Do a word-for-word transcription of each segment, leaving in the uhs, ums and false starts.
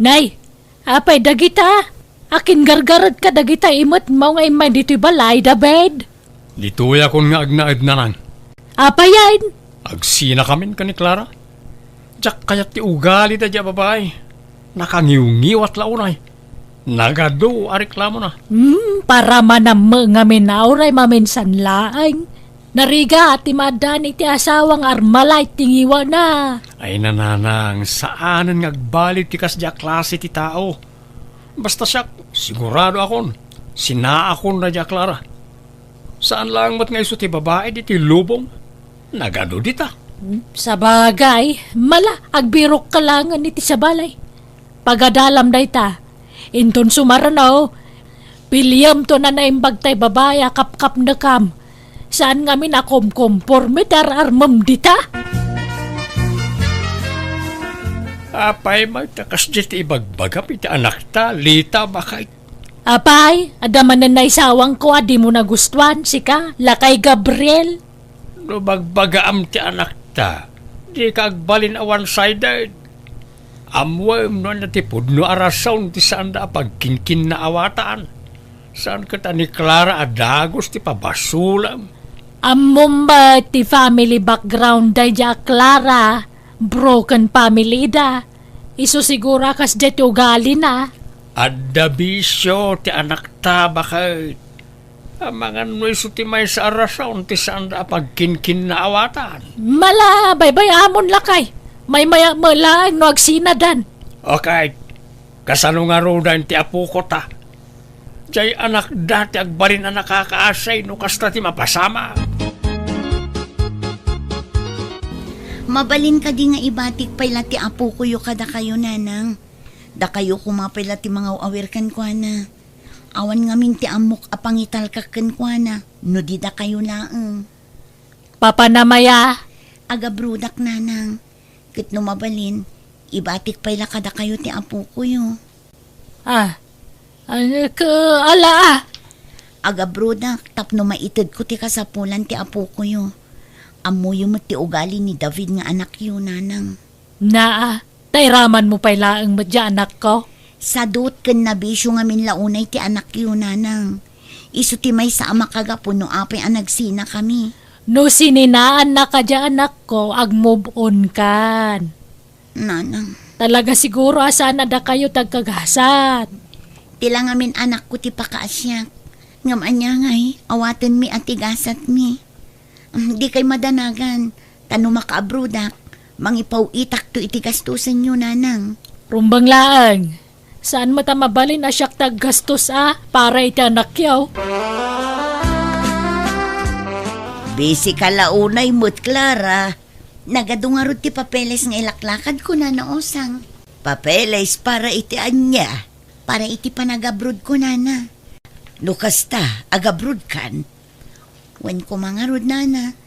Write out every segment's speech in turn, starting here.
Nay, apay dagita? Akin gargaret ka dagita imet mo nga immay ditoy balay, David? Ditoyakon nga agnaed, nanang. Apayen? Agsinakamin ken ni Clara. Diak kayat ti ugali daydiay a babai. Nakangiwngiwat la unay. Nagadu a reklamona. Hmm, para manammo ngamin a uray maminsan laeng. Narigat ti maaddaan iti asawa nga armalay ti ngiwana. Ay, nanang, saanen nga agbalin ti kasdiay a klase ti tao. Basta siak, sigurado akon, sinaakon daydiay a Clara. Saan laeng met nga isu ti babai ditoy lubong. Nagadu dita. Sabagay, mala, agbirok ka laengen iti sabali. Pagadalam dayta. Inton sumarno, piliyemto a naimbag tay babai a kapkapnekam. Saan ngamin a kumkumporme ti ar-armem dita? Apay met ta kasdi ti ibagbagam iti anakta, Lita, baket? Apay, adda manen naisawangko a dimo nagustuan, sika, lakay Gabriel? No bagbagaam ti anakta, dika agbalin a one-sided. Ammoem no ania ti pudno a rason ti saanda a pagkinkinnaawatan. Saan ket a ni Clara a dagus ti pabasolem. Ammom met ti family background daydiay a Clara, broken family da. Isu siguro a kasdiay ti ugalina. Adda bisio ti anakta, baket. Amangan no isu ti maysa a rason ti saanda a pagkinkinnaawatan. Mala, baybay-amon lakay. Maymayak met laeng no agsinadan. Okay. Kasano ngaruden ti apoko ta? Diay anakda ti agbalin a nakakaasi no kasta ti mapasamak. Mabalin kadi nga ibatik pay la ti apokoyo kadakayo, nanang? Dakayo koma pay la ti mangaw-awir kenkuana. Awan ngamin ti ammok a pangitalkak kenkuana, no di dakayo laeng. Papanam aya? Agabrodak, nanang. Ket no mabalin, ibatik pay la kadakayo ti apokoyo. Ah, ah, ke-, ala, ah. Agabrodak tapno maitedko ti kasapulan ti apokoyo. Ammoyo met ti ugali ni David nga anakyo, nanang. Naa, ta iramanmo pay laeng met diay anakko. Sadut ken nabisio ngamin la unay ti anakyo, nanang. Isu ti maysa a makagapu no apay a nagsinakami. No sininaanna kadi anakko, agmove on kan. Nanang. Talaga siguro a saan a dakayo ti agkagasat. Ti la ngamin anakko ti pakaasiak. Ngem ania ngay, awatenmi a ti gasatmi. Dikay madanagan, ta no makaabrodak, mangipaw-itakto iti gastosenyo, nanang. Rumbeng laeng. Saan met a mabalin a siak ti aggastos a para iti anakyo? Busy ka la unay met, Clara. Nagadu ngarud ti papeles nga ilaklakadko, Nana Osang. Papeles para iti ania? Para iti panagabrodko, Nana. No kasta, agabrodkan? Wen koma ngarud, Nana.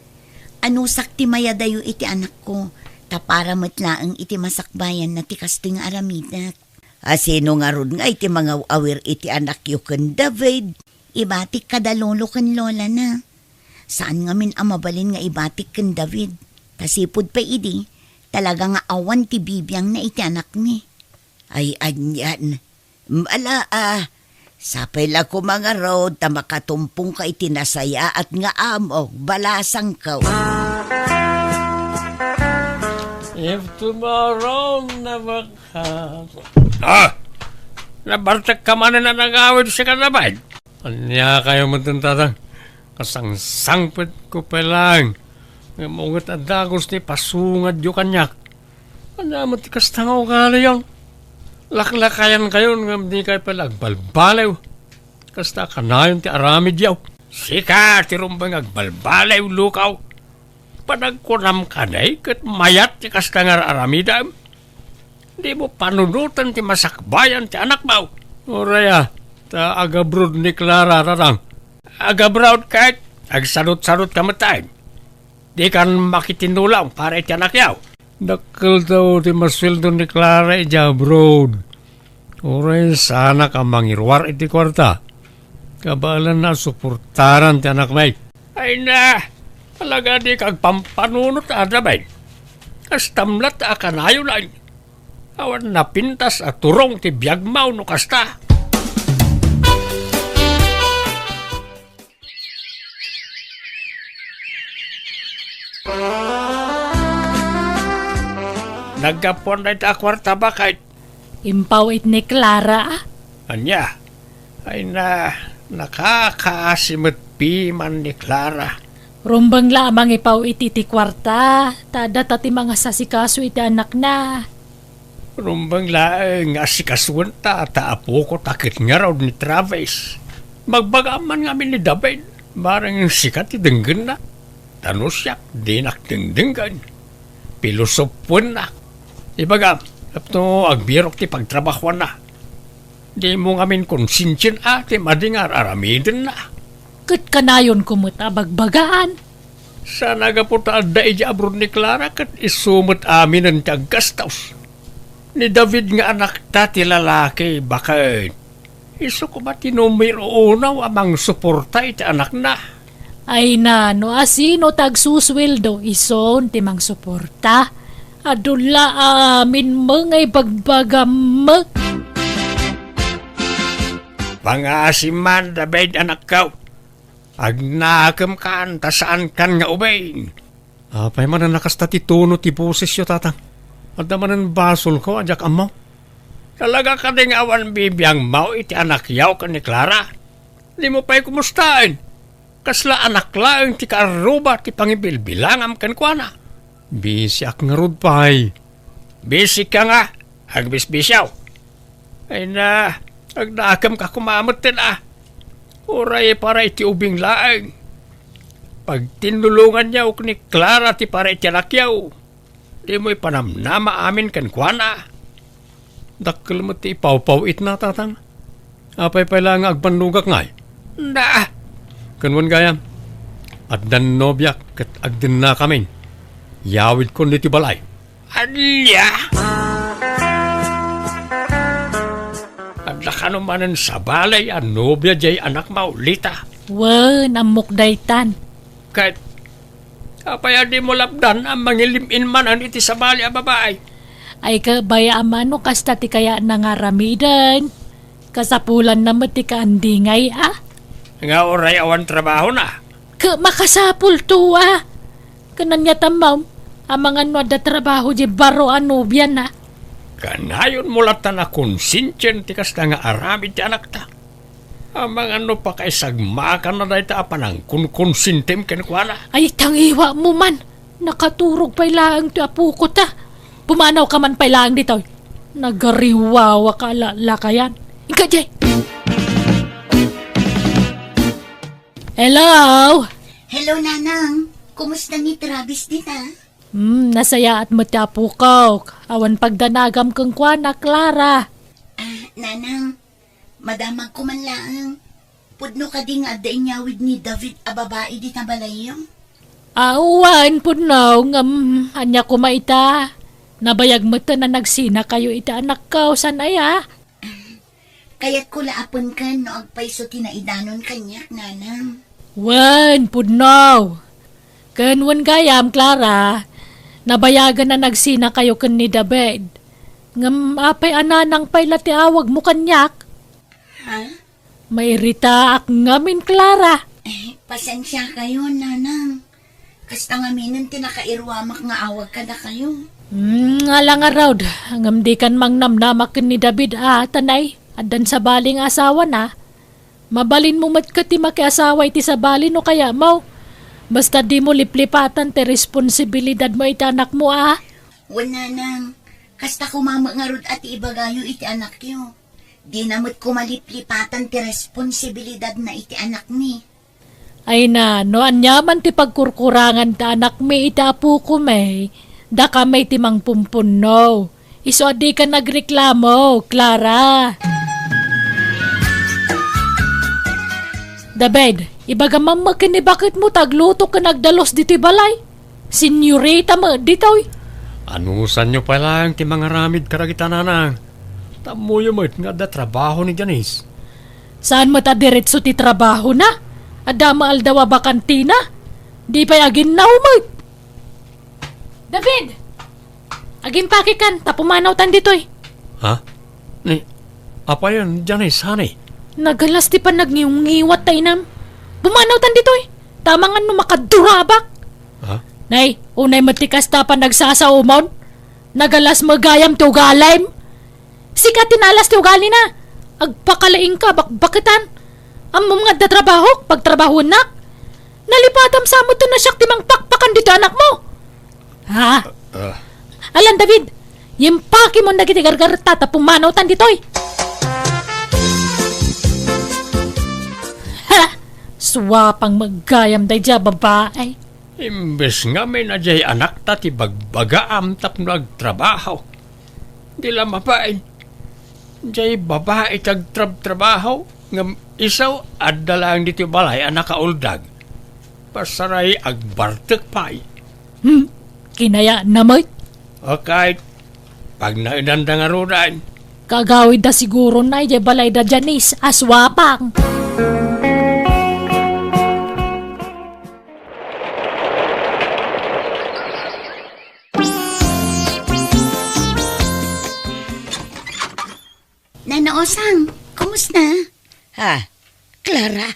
Anusak ti mayadayo iti anakko, ta para met laeng iti masakbayanna ti kastoy nga aramidek. A sino ngarud nga iti mangaw-awir iti anakyo ken David? Ibatik kada lolo ken lolana. Saan ngamin a mabalin nga ibatik ken David, ta sipud pay idi, talaga nga awan ti bibiangna iti anakmi. Ay, anian. Mala a, sapay la koma ngarud ta makatumpongka iti nasayaat nga amok, balasangko. If tomorrow never comes. Ah! Nabartek ka manen a nagawid sika, David? Ania kayo met, tatang? Kasangsangpetko pay laeng. Ngem unget a dagus ti pasungadyo kaniak. Ania met ti kasta nga ugaliyo? Laklakayan kayon ngem dikay pay la agbalbaliw. Kasta kanayon ti aramidyo. Sika ti rumbeng agbalbaliw, lukaw. Panagkunam kadi ket mayat ti kasta nga ar-aramidem? Dimo panunoten ti masakbayan ti anakmo. Uray a, ta agabroad ni Clara, tatang. Agabroad ket agsadutsadutka met, tay. Dikan makitinulong para iti anakyo. Dakkel daw ti masueldo ni Clara idiay abroad. Uray saanak a mangiruar iti kuarta. Kabaelanna a suportaran ti anakmi. Ay na, talaga dika agpampanunot, David. Kastam latta a kanayon, ay. Awan napintas a turong ti biagmaw no kasta. Naggapuan dayta a kuarta, baket. Impaw-it ni Clara, a? Ania? Ay na, nakakaasi met piman ni Clara. Rumbeng la a mangipaw-it iti kuarta, ta adda ta ti mangasasikaso iti anakna. Rumbeng laeng nga asikasuenta ta apoko ta ket ngarud ni Travis. Magbagaam man ngamin ni David, bareng sika ti denggenna. Ta no siak, dinak dengdenggen. Pilosopoennak. Ibagam, tapno agbirok ti pagtrabahoanna. Dimo ngamin konsensian a ti madi nga ar-aramidenna. Ket kanayonko met a bagbagaan. Saan a gapu ta adda idiay abroad ni Clara ket isu met aminen ti aggastos. Ni David nga anakta ti lalaki, baket. Isu koma ti numero uno a mangsuporta iti anakna. Ay na, no asino ti agsusueldo, isun ti mangsuporta. Adu la amin met nga ibagbagam. Pangaasim man, David, anakko. Agnakemkan ta saankan nga ubing. Apay manen a kasta ti tono ti bosesyo, Tatang? Adda manen basolko a diak ammo? Talaga kadi nga awan bibiangmo iti anakyo ken ni Clara? Dimo pay kumustaen? Kasla anak laeng ti kaarruba ti pangibilbilangam kenkuana. Bisiak ngarud pay. Bisika nga, agbisbisiaw. Ay na, agdakemka koma metten a. Uray para iti ubing laeng. Pagtinnulonganyo ken ni Clara ti para iti anakyo. Dimo ipanamnama amin kenkuana. Dakkel met ti ipawpaw-itna, Tatang. Apay pay la nga agbannogak ngay? Da! Ken wen gayam, addan nobiak ket agdennakamin. Yawidkon ditoy balay. Ania? Adda kano manen sabali a nobia diay anakmo, Lita? Wen, ammok daytan. Ket apay a dimo lapdan a mangilim-in manen iti sabali a babai? Ay, kabay a mano kasta ti kayatna nga aramiden. Kasapulanna met ti kaandingay a. Nga uray awan trabahona. Ket makasapulto a. Ken ania tammaom, amangan no adda trabaho diay baro a nobiana. Kanayonmo latta a konsensian ti kasta nga aramid ti anakta. Amangan no pakaisagmakanna dayta a panangkonkonsentim kenkuana. Ay, tangiwamo man. Nakaturog pay laeng ti apoko ta. Pumanawka man pay laeng ditoy. Nagariwawaka a lalakayan. Inka diay. Hello? Hello, Nanang. Kumusta ni Travis dita? Hmm, nasayaat met ti apokok. Awan pagdanagam kenkuana, Clara. Ah, Nanang, madamagko man laeng. Pudno kadi nga adda inyawid ni David a babai dita balayyo? Awan, pudno, ngem ania koma ita? Nabayag met a nagsinakayo iti anakko, saan aya? Kayatko la a penken no agpayso ti naidanon kaniak, Nanang. Wen, pudno. Ken wen gayam, Clara, nabayagen a nagsinakayo ken ni David. Ngem apay a Nanang pay la ti awagmo kaniak? Ha? Mairitaak ngamin, Clara. Eh, pasensiakayo, Nanang. Kasta ngaminen ti nakairuamak nga awag kadakayo. Hmm, ala ngarud, ngem dikan mangnamnama ken ni David a, tanay, addan sabali nga asawana. Mabalinmo met ket ti makiasawa iti sabali no kayatmo. Basta dimo liplipatan ti responsibilidadmo iti anakmo a. Wen, Nanang, kasta koma met ngarud a ti ibagayo iti anakyo. Dina met koma liplipatan ti responsibilidadna iti anakmi. Ay na, no aniaman ti pagkurkurangan ti anakmi iti apokami, dakami ti mangpumpunno. Isu a dika nagreklamo, Clara. David, ibagam man met ken ni baketmo ta agluto ken agdalus ditoy balay. Senyorita met ditoy. Anusanyo pay laeng ti mangaramid kadagita, Nanang. Tammoyo met nga adda trabaho ni Janice. Saan met a diretso ti trabahona? Adda met aldaw a bakantina? Di pay aginnaw met. David! Agimpakekan, ta pumanawtan ditoy. Ha? Ni, apayen, Janice, honey? Nagalas ti panagngiwngiwat ta inam. Pumanawtan ditoy. Tamangan no makadurabak. Ha? Nay, unay met ti kasta panagsasaomon. Nagalas met gayam ti ugalim. Sika ti naalas ti ugalina. Agpakalaingka, bakbaketan. Ammom nga adda trabahok, pagtrabahuennak. Nalipatam sa met no siak ti mangpakpakan ditoy anakmo. Ha? Ah. Alan, David, impakimon dagiti gargaretta ta pumanawtan ditoy. Ha! Suapang met gayam daydiay a babai. Imbes ngamin a diay anakta ti bagbagaam tapno agtrabaho. Di la mabain. Diay babai ti agtrabtrabaho, ngem isu adda laeng ditoy balay a nakauldag. Pasaray agbartek pay. Hmm, kinayatna met. Okay, pagnaedanda ngaruden. Kagawidda siguro na idiay balayda Janice a suapang. Nana Osang, kumusta? Ha? Clara,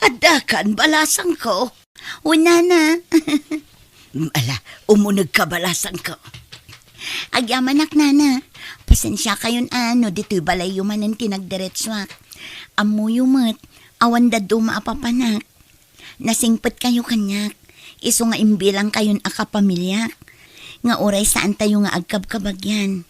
addakan balasangko? O, Nana. Ala, umunegka balasangko. Agyamanak, Nana. Pasensiakayon a no ditoy balayyo manen ti nagdiretsuak. Ammoyo met, awan dadduma a papanak. Nasingpetkayo kaniak, isu nga imbilangkayon a kapamiliak, nga uray saantayo nga agkabkabagian.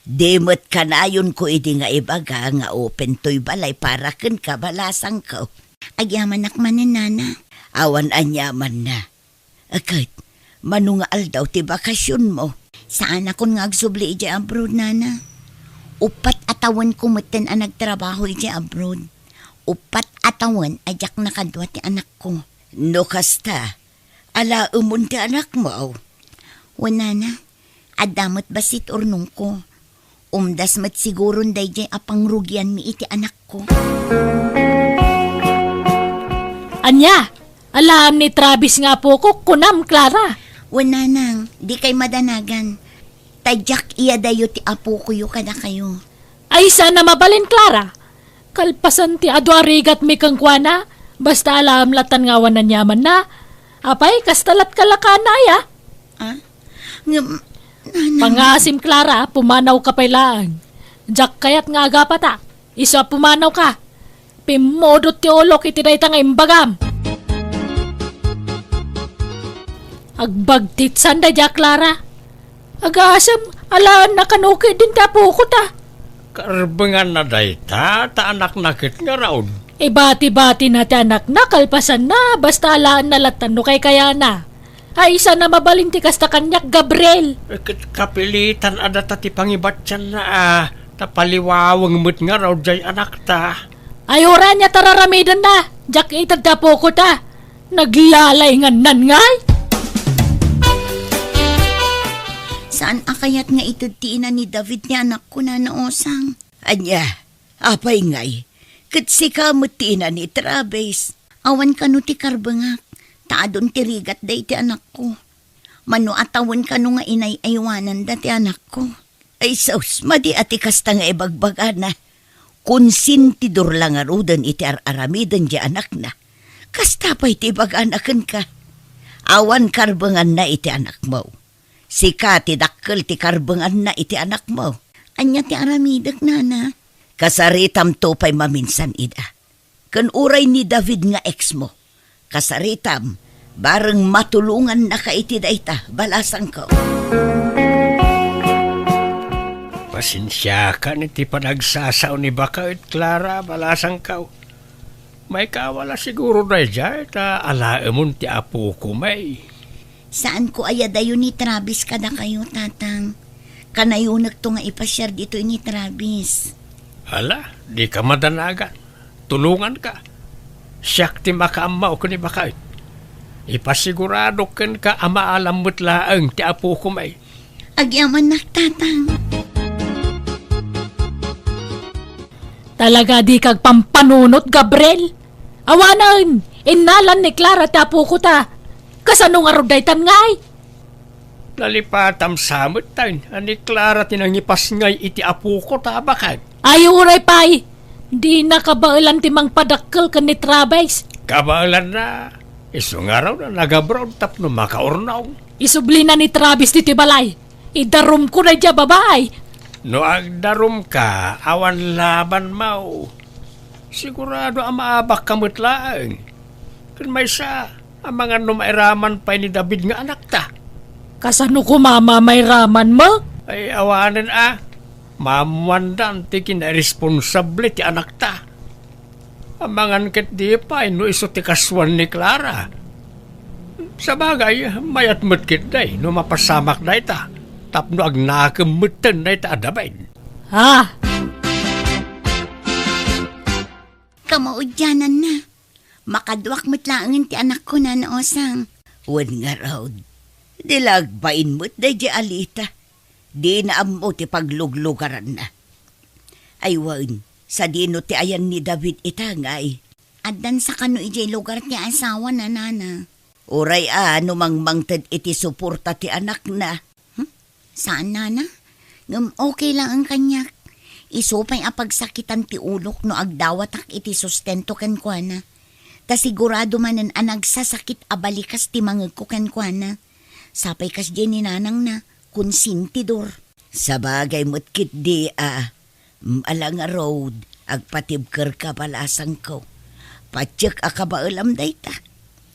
Di met kanayonko idi nga ibaga nga open toy balay para kenka, balasangko. Agyamanak manen, Nana. Awan aniamanna. Ket, mano nga aldaw ti bakasionmo? Saanakon nga agsubli idiay abroad, Nana. Uppat a tawenko metten a nagtrabaho idiay abroad. Uppat a tawen a diak nakadua ti anakko. No kasta, alaemon ti anakmo? Wen, Nana, adda met bassit urnongko. Umdas met siguron daydiay a pangrugianmi iti anakko. Ania? Alaem ni Travis nga apoko, kunam, Clara? Wen, Nanang, dikay madanagan. Ta diak iyadayo ti apokoyo kadakayo. Ay, saan a mabalin, Clara. Kalpasan ti adu a rigatmi kenkuana, basta alaem latan nga awan aniamanna. Apay, kasta lat kalakana, aya? Ah? Ngem, Nanang. Pangaasim, Clara, pumanawka pay laeng. Diak kayat nga agapatak. Isu a pumanawka. Pimmudot ti ulok iti dayta nga imbagam. Agbagtit sanda dia, Clara. Agasem, alaenna kano ketdin ti apokota. Karbenganna dayta, ta anakna ket ngarud. Ibati-batina ti anakna, kalpasanna, basta alaenna latan no kaykayana. Ay, saan a mabalin ti kasta kaniak, Gabriel. Eh, ket kapilitan a data ti pangibatianna, a, ta paliwaweng met ngarud diay anakta. Ay, uray ania ti raramidenna, diak ited ti apokota. Naglalaingannan ngay? Saan a kayat nga ited ti ina ni David ti anakko, Nana Osang? Ania, apay ngay, ket sika met ti ina ni Travis. Awan kano ti karbengak, ta adun ti rigat daydi anakko. Mano a tawen kano nga inay-aywananda ti anakko. Ay sus, madi a ti kasta nga ibagbagana. Konsentidor la ngaruden iti ar-aramiden diay anakna. Kasta pay ti ibagana kenka. Awan karbenganna iti anakmo. Sika ti dakkel ti karbenganna iti anakmo. Ania ti aramidek, Nana? Kasaritamto pay maminsan ida. Ken uray ni David nga exmo, kasaritam, bareng matulongannaka iti dayta, balasangko. Pasensiakan iti panagsasao ni baket, Clara, balasangko. Maikawala siguro daydiay, ta alaemon ti apoko, may. Saanko a iyadayo ni Travis kadakayo, Tatang. Kanayonekto nga ipasiar ditoy ni Travis. Ala, dika madanagan. Tulonganka. Siak ti makaammo ken ni baket. Ipasiguradok kenka a maalam met laeng ti apoko, may. Agyamanak, Tatang. Talaga dika agpampanunot, Gabriel. Awanen, innalan ni Clara ti apokota. Kasano ngarud daytan ngay? Nalipatam sa metten a ni Clara ti nangipasngay iti apoko ta abakan. Ay, uray pay! Dina kabaelan ti mangpadakkel ken ni Travis. Kabaelanna, isu ngarud a nag-abroad tapno makaurnong. Isublina ni Travis ditoy balay. Idarumko daydiay a babai. No agdarumka, awan labanmo. Sigurado a maabakka met laeng. Ken maysa, amangan no mairaman pay ni David nga anakta. Kasano koma a mairamanmo? Ay, awanen a. Maammoandan ti kinairesponsable ti anakta. Amangan ketdi pay no isu ti kasuan ni Clara. Sabagay, mayat met ketdi no mapasamak dayta, tapno agnakem metten dayta a David. Ah! Kamaudiananna. Makaduak met laengen ti anakko, Nana Osang. Wen ngarud, di la agbain met daydiay Alita. Dina ammo ti pagluglugaranna. Ay wen, sadino ti ayan ni David ita, ngay? Addan sa kano idiay lugar ti asawana, Nana. Uray a no mangmangted iti suporta ti anakna. Hmm? Saan, Nana? Ngem okay laeng kaniak. Isu pay a pagsakitan ti ulok no agdawatak iti sustento kenkuana. Ta sigurado manen a nagsasakit a balikas ti mangegko kenkuana. Sapay kasdiay ni nanangna, konsentidor. Sabagay met ketdi a, mm, ala ngarud, agpatibkerka, balasangko. Patiek a kabaelam dayta.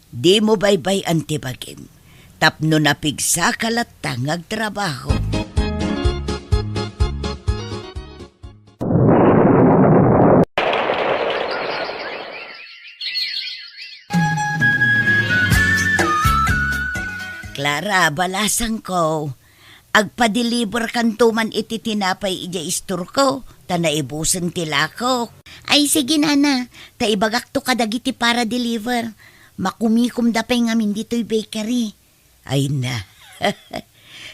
Dimo baybay-an ti bagim, tapno napigsaka latta nga agtrabaho. Clara, balasangko, agpa-deliver kanto man iti tinapay idiay istorko, ta naibusen ti lakok. Ay, sige, Nana, ta ibagakto kadagiti para deliver. Makumikomda pay ngamin ditoy bakery. Ay na,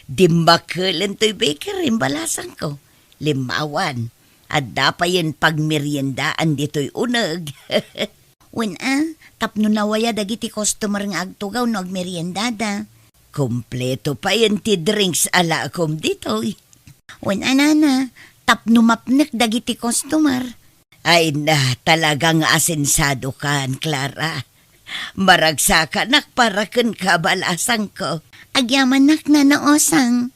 dimmakelen toy bakery, balasangko. Limmawan, adda payen pagmeriendaan ditoy uneg. Wen a, tapno nawaya dagiti customer nga agtugaw no agmeriendada. Kompleto payen ti drinks a lakom ditoy. Wen a, Nana, tapno mapnek dagiti customer. Ay na, talaga nga asensadokan, Clara. Maragsakanak para kenka, balasangko. Agyamanak, Nana Osang.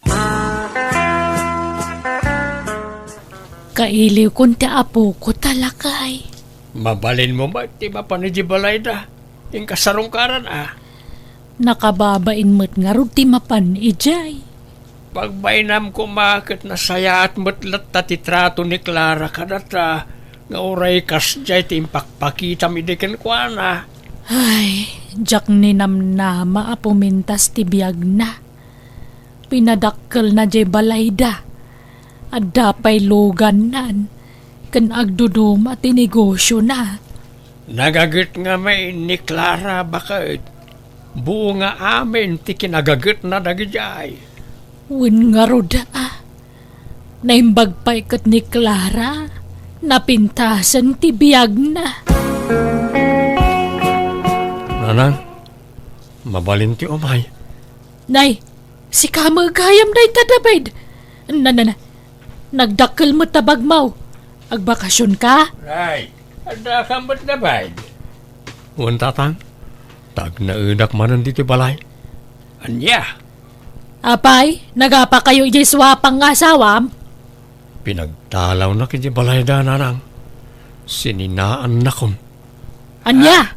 Kailiwkon ti apoko ta, lakay. Mabalinmo met ti mapan idiay balayda. Inka sarungkaran a. Nakababain met ngarud ti mapan idiay. Pagbainam koma ket nasayaat met latta ti trato ni Clara kadata nga uray kasdiay ti impakpakitam idi kenkuana. Ay, diak ninamnama a pumintas ti biagna. Pinadakkelna diay balayda. Adda pay lugannan ken agduduma ti negosiona. Nagaget ngamin ni Clara baket. Buo nga amin ti kinagagetna dagidiay. Wen ngarud a, naimbag pay ket ni Clara, napintasen ti biagna. Nanang, mabalin ti umay. Nay, sika met gayam dayta, David. Na, na, na. Nagdakkel met ta bagmo. Agbakasionka? Nay, adda ka met, David. Wen, Tatang. Ta agnaedak manen ditoy balay. Ania? Apay, nagapakayo idiay suapang nga asawam? Pinagtalawnak idiay balayda, Nanang. Sininaannakon. Ania?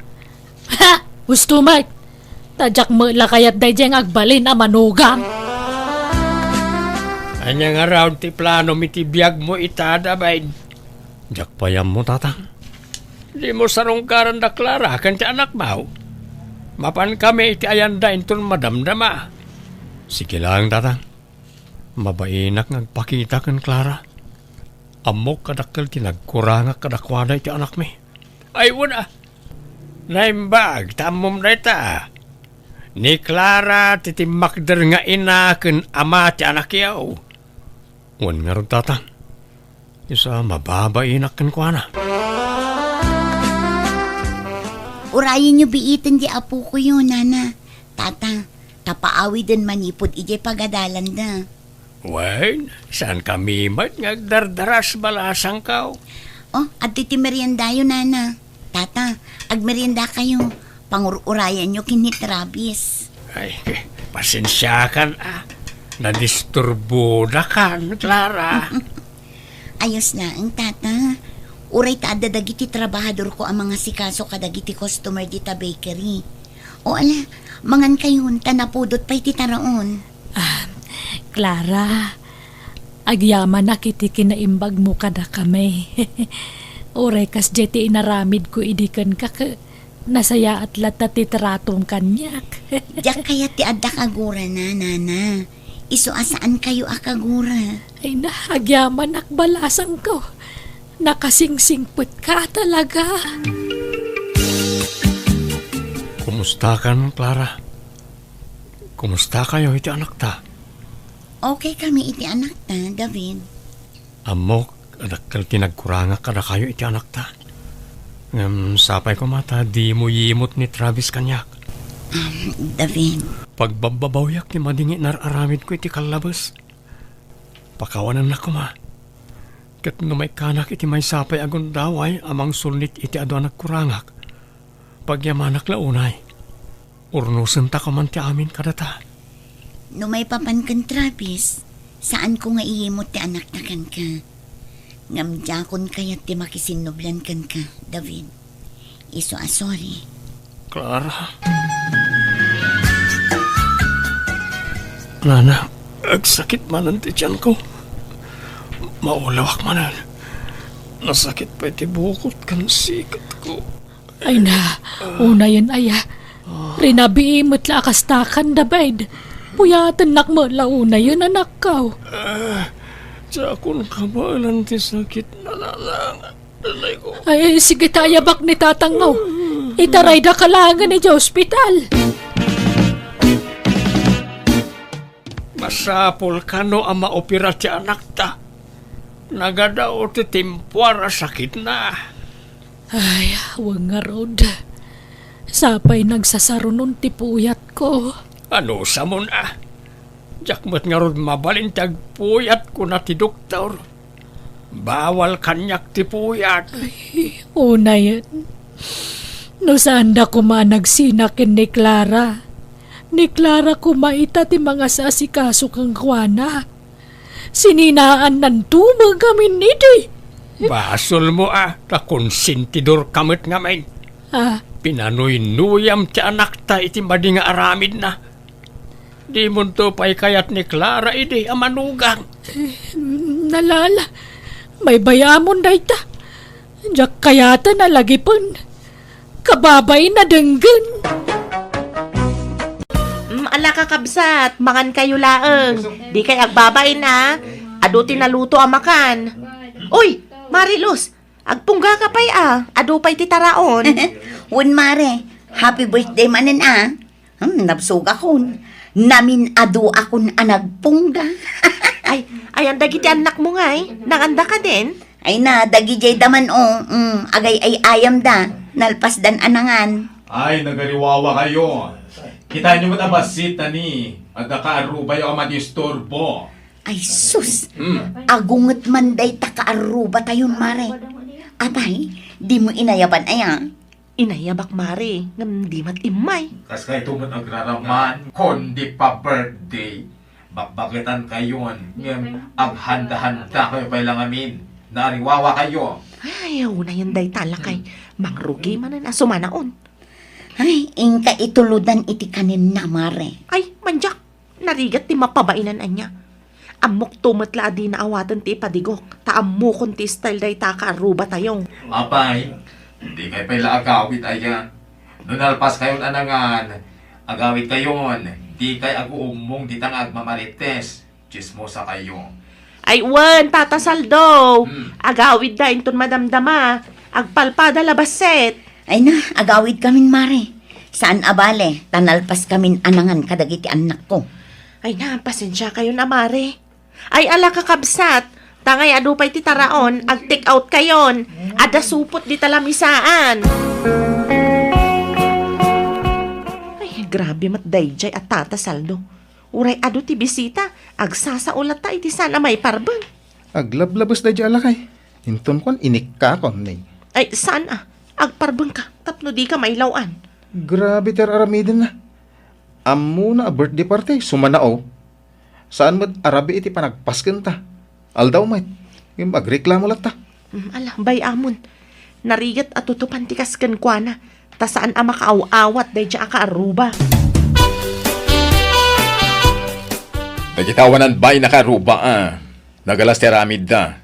Ha! Husto met! Ta diak met la kayat daydiay nga agbalin a manugang. Ania ngarud ti planom iti biagmo ita, David? Diak pay ammo, Tatang. Dimo sarungkaran da Clara ken ti anakmo. Mapankami iti ayanda inton madamdama. Sige laeng, Tatang. Mabainak nga agpakita ken Clara. Ammok a dakkel ti nagkurangak kadakuada iti anakmi. Ay, wen a. Naimbag, ta ammom dayta. Ni Clara ti timmakder nga ina ken ama ti anakyo. Wen ngarud, Tatang. Isu a mababainak kenkuana. Urayenyo biiten ti apokoyo, Nana. Tata, Ta paawiden manipud idiay pagadalanda. Wen, saankami met nga agdardaras, balasangko. Oh, adtoy ti meriendayo, Nana. Tata, agmeriendakayo. Pangur-urayanyo ken ni Travis. Ay, pasensiakan, a. Nadisturbodakan, Clara. Ayos laeng, Tata. Uray ta adda dagiti trabahadorko a mangasikaso kadagiti customer dita bakery. O ala, mangankayon ta napudot pay ti taraon. Ah, Clara, agyamanak iti kinaimbagmo kadakami. Uray kasdiay ti inaramidko idi kenka, ket nasayaat latta ti tratom kaniak. Diak kayat ti adda kagurana, Nana. Isu a saankayo a kagura. Ay na, agyamanak, balasangko. Nakasingsingpetka talaga. Kumustakan, Clara? Kumustakayo iti anakta? Okay kami iti anakta, David. Ammok a dakkel ti nagkurangak kadakayo iti anakta. Ngem sapay koma ta dimo yimut ni Travis kaniak. Um, David. Pagbabbabawiak ti madi nga inar-aramidko iti kallabes. Pakawanennak koma. Ket no maikkanak iti maysa pay a gundaway a mangsulnit iti adu a nagkurangak, pagyamanak la unay. Urnosenta koma ti amin kadata. No maipapan ken Travis, saanko nga iyimut ti anakta kenka. Ngem diakon kayat ti makisinnublan kenka, David. Isu a sorry. Clara. Nana, agsakit manen ti tianko. Maulawak manen. Nasakit pay ti bukot ken siketko. Ay na, unayen aya. Rinabii met la a kastakan, David. Puyatennak met la unayen, anakko. Ah, diakon kabaelan ti sakit, nanang. Ay, sige ta, ayabak ni tatangmo. Itaraydaka laengen idiay ospital. Masapul kano a maopera ti anakta. Nagadaw ti timpuar a sakitna. Ay, wen ngarud. Sapay nagsasarunon ti puyatko. Anusamon a? Diak met ngarud mabalin ti agpuyat, kuna ti doktor. Bawal kaniak ti puyat. Ay, unayen. No saanda koma a nagsina ken ni Clara, ni Clara koma ita ti mangasasikaso kenkuana. Sininaannanto met ngamin idi. Basolmo a, ta konsentidorka met ngamin. Ah. Pinanuynuyam ti anakta iti madi nga aramidna. Dimonto pay kayat ni Clara idi a manugang. Eh, nalala. Baybay-amon dayta. Diak kayaten a lagipen. Kababain a denggen. Mm, ala, kakabsat, mangankayo laeng. Dikay agbabain a. Adu ti naluto a makan. Uy, Mariluz, agpunggaka pay a. Adu pay ti taraon. Wen, Mare. Happy birthday manen a. Hmm, nabsogakon. Namin-aduakon a nagpungga. Ay, ayan dagiti annakmo ngay? Nanganda kadin? Ay na, dagidiay da man, o. Hmm, agay-ay-ayamda. Nalpasdan a nangan. Ay, nagariwawakayo. Kitaenyo met a bassit, tani. Adda kaarrubayo a madisturbo. Ay, sus! Hmm. Agunget man dayta kaarrubatayon, Mare. Apay, dimo inayaban aya? Inayabak, Mare, ngem di met immay. Kas kayto met agraraman, kundi pa-birthday, bakbaketankayon, ngem aghanda-handakayo pay la ngamin. Naariwawakayo. Ay, unayen dayta lakay. Mangrugi manen a sumanaon. Ay, inka ituludan iti kanenna, Mare. Ay, mandiak. Narigat ti mapabainan ania. Ammokto met la a dina awaten ti ipadigok, ta ammokon ti style dayta a kaarrubatayo. Apay, dikay pay la agawid aya. No nalpaskayon a nangan, agawidkayon, dikay aguummong dita nga agmamarites. Tsismosakayo. Ay wen, Tata Saldo. Hmm. Agawidda inton madamdama. Agpalpada la bassit. Ay na, agawidkamin, Mare. Saan a bale, ta nalpaskamin a nangan kadagiti annakko. Ay na, pasensiakayon a, Mare. Ay ala, kakabsat, ta ngay adu pay ti taraon, ag-take outkayon. Adda supot dita lamisaan. Ay, Grabe met daydiay a Tata Saldo. Uray adu ti bisita, agsasao latta iti saan a maiparbeng. Aglablabes daydiay a lakay. Inton kuan, inikkakon, ne. Ay, saan a. Agparbengka, tapno dika mailaw-an. Grabe ti ar-aramidenna. Ammona a birthday party, sumanao. Saan met a rabii iti panagpaskenta. Aldaw met. Ngem agreklamo latta. Mm, ala, bay-amon. Narigat a tutupan ti kas kenkuana, ta saan a makaaw-awat daydiay a kaarruba. Dagita awanan bay a kaarruba, a. Nagalas ti aramidda.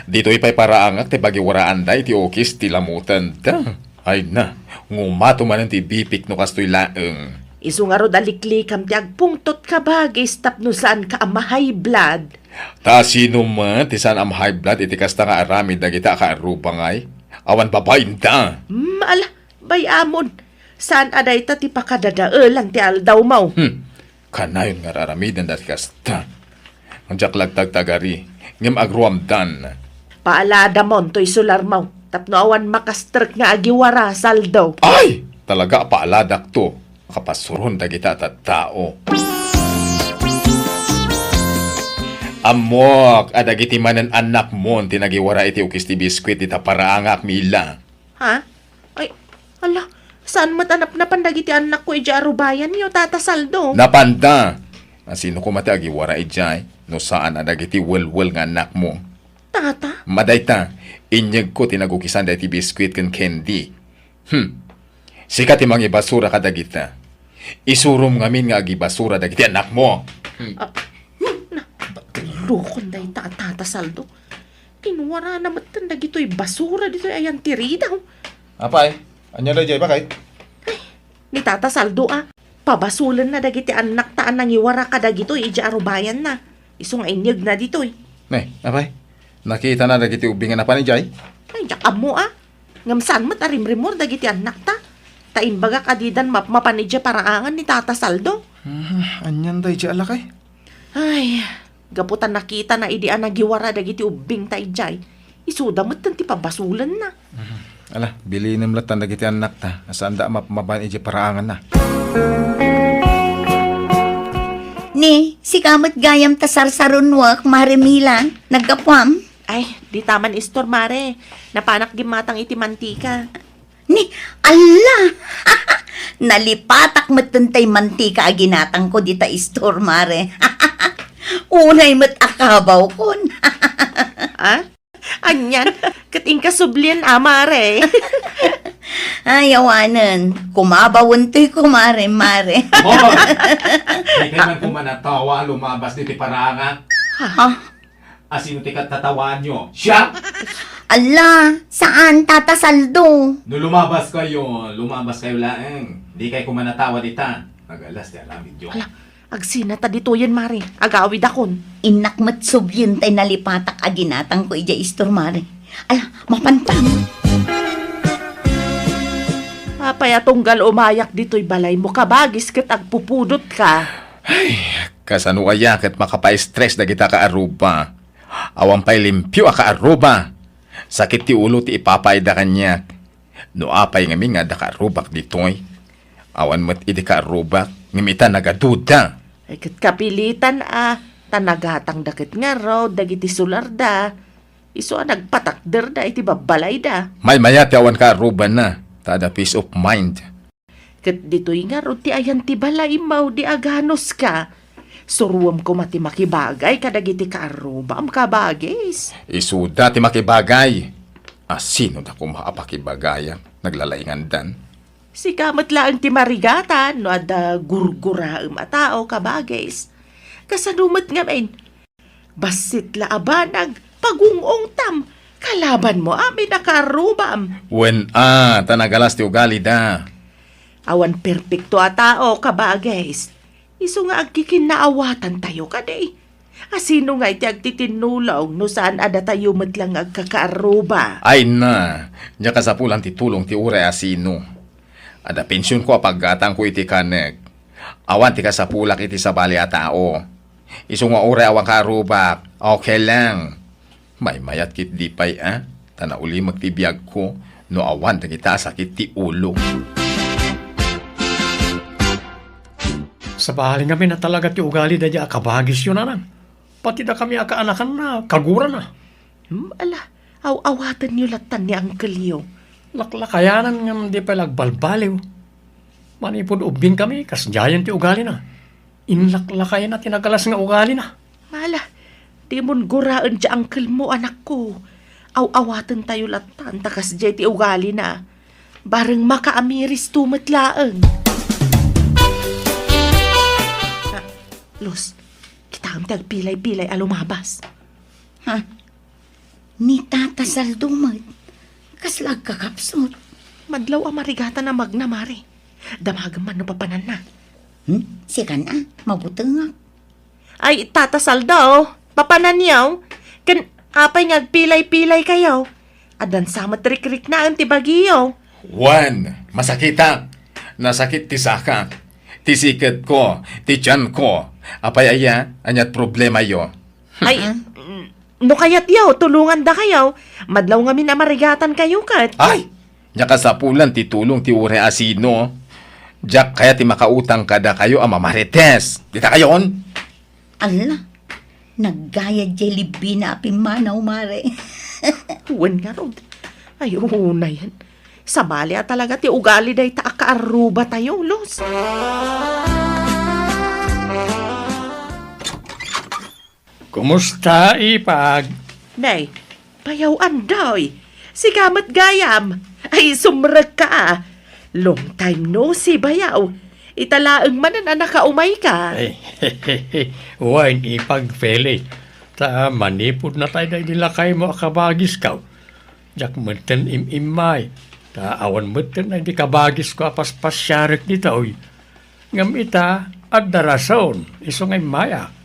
Ditoy pay paraangak ti pagiwaraanda iti ukis ti lamutenda. Ay na, ngumato manen ti bipik no kastoy laeng. Isu ngarud a liklikam ti agpungtot, kabagis, tapno saanka a ma-high blood. Ta sino met ti saan a ma-high blood iti kasta nga aramid dagita a kaarruba ngay? Awan babainda. Hmm, ala, bay-amon. Saan a dayta ti pakadadaelan ti aldawmo? Hmm. Kanayon nga ar-aramiden dati kasta. Diak lagtagtagari, ngem agruamdan. Paaladamon toy sularmo, tapno awan makastrek nga agiwara, Saldo. Ay! Talaga a paaladakto. Kapasuron dagita a tattao. Ammoak a dagiti manen annakmon ti nagiwara iti ukis ti biskuit dita paraangak, Mila. Ha? Ay, ala, saan met a napnapan dagiti annakko idiay arubayanyo, Tata Saldo? Napanda! A, sino koma ti agiwara idiay, no saan a dagiti welwel nga annakmo? Tata? Madayta, inyegko ti nagukisan daytoy biskuit ken candy. Hmm. Sika ti mangibasura kadagita. Isurom ngamin nga agibasura dagiti annakmo. Hmm. Ah, na, batlukon dayta a Tata Saldo. Kinwarana metten dagitoy basura ditoy ayantirida. Apay, ania daydiay, bakay? Ay, ni Tata Saldo a. Pabasolenna dagiti annakta a nangiwara kadagitoy idiay arubayanna. Isu nga inyegna ditoy. Ne, apay, nakitana dagiti ubbing a napan idiay? Ay, diak ammo a. Ngem saan met a rimrimmuar dagiti annakta. Ta imbagak a didan mapmapan idiay paraangan ni Tata Saldo. Hmm, anian daydiay a lakay? Ay, gapu ta nakitana idi a nagiwara dagiti ubbingta idiay, isuda metten ti pabasolenna. Mhm. Ala, bilinem latta dagiti annakta, a saanda a mapmapan idiay paraanganna. Ni, sika met gayam ta sarsarunoak, Mare Mila, naggapuam? Ay, dita man istor, Mare. Napanak gimmatang iti mantika. Ni, alla! Nalipatak metten tay mantika a ginatangko dita istor, Mare. Unay met a kabawkon. Ah? Anian? Ket inka sublien a, Mare. Ay, awanen. Kumabawen toy, kumare, Mare. Hoy! Dikay man koma natawa a lumabas ditoy paraangak. Ha? Asino ti kattatawaanyo? Siak? Ala, saan, Tata Saldo? No lumabaskayo, lumabaskayo laeng. Dikay koma natawa dita. Nagalas ti aramidyo. Ala, agsinata ditoyen, Mare. Agawidakon. Innak met sublien tay nalipatak a ginatangko idiay istor, Mare. Ala, mapantam. Apay a tunggal umayak ditoy balaymo, kabagis, ket agpupudotka? Ay, kasano aya ket makapaistres dagita kaarruba? Awan pay limpio a kaarruba. Sakit ti ulo ti ipapaayda kaniak. No apay ngamin nga adda kaarrubak ditoy? Awan met idi kaarrubak, ngem ita nagaduda. Ay, ket kapilitan a, ta nagatangda ket ngarud dagiti sularda. Isu a nagpatakderda iti babbalayda. Maymaya ti awan kaarrubanna, ta adda peace of mind. Ket ditoy ngarud ti ayan ti balaymo idi aganuska. Suroem koma ti makibagay kadagiti kaarrubam, kabagis. Isuda ti makibagay. Asino da koma a pakibagayan? Naglalaingandan. Sika met laeng ti marigatan no adda gurguraem a tao, kabagis. Kasano met ngamin? Bassit la a banag, pagung-ungtam, kalabanmo amin a kaarrubam. Wen a, ta nagalas ti ugalida. Awan perpekto a tao, kabagis. Isu nga agkikinnaawatantayo kadi. Asino ngay ti agtitinnulong no saan a datayo met la nga agkakaarruba? Ay na, nia kasapulan ti tulong ti uray asino. Adda pensionko a paggatangko iti kanek. Awan ti kasapulak iti sabali a tao. Isu nga uray awan kaarrubak, okay lang. Maymayat ketdi pay a, ta naulimek ti biagko no awan dagita a sakit ti ulo. Sabali ngamin a talaga ti ugali daydi a kabagisyo, nanang. Pati dakami a kaanakanna, kagurana. Hmm, ala, aw-awatenyo lattan ni angkelyo. Laklakayanan ngem di pay la agbalbaliw. Manipud ubbingkami, kasdiayen ti ugalina. Inlaklakayna ti nagalas nga ugalina. Ala, dimon guraen ti angkelmo, anakko. Aw-awatentayo lattan ta kasdiay ti ugalina. Bareng makaamiristo met laeng. Ah, Luz, kitaem ti agpilay-pilay a lumabas. Ha? Ni Tata Saldo met, kasla agkakapsut. Madlaw a marigatan a magna, mare. Damagem man no papananna. Hmm? Sikan a, mabutengak. Ay, Tata Saldo, papananyo? Ken apay nga agpilay-pilay kayo? Addan sa met rikriknaen ti bagiyo. Wen, masakitak. Nasakit ti sakak, ti siketko, ti tianko. Apay aya, aniat problemayo? Ay, mm, no kayatyo, tulongandakayo. Madlaw ngamin a marigatan kayo ket. Ay! Nia kasapulan ti tulong ti uray a sino. Diak kayat ti makautang kadakayo a mamarites. Dita kayon? Alla, naggayad jay libbina a pimmanaw, mare. Wen ngarud. Ay, unayen. Sabali a talaga ti ugali dayta a kaarrubatayo, Luz. Kumusta, Ipag? Nay, bayaw Andoy. Sika met gayam. Ay, sumrekka a. Long time no see, bayaw. Ita laeng manen a nakaumayka. Ay, wen, Ipag Feli. Ta manipud natay daydi lakaymo a kabagisko. Diak metten im-immay, ta awan metten daydi kabagisko a paspasiarek ditoy. Ngem ita, adda rason, isu nga immayak.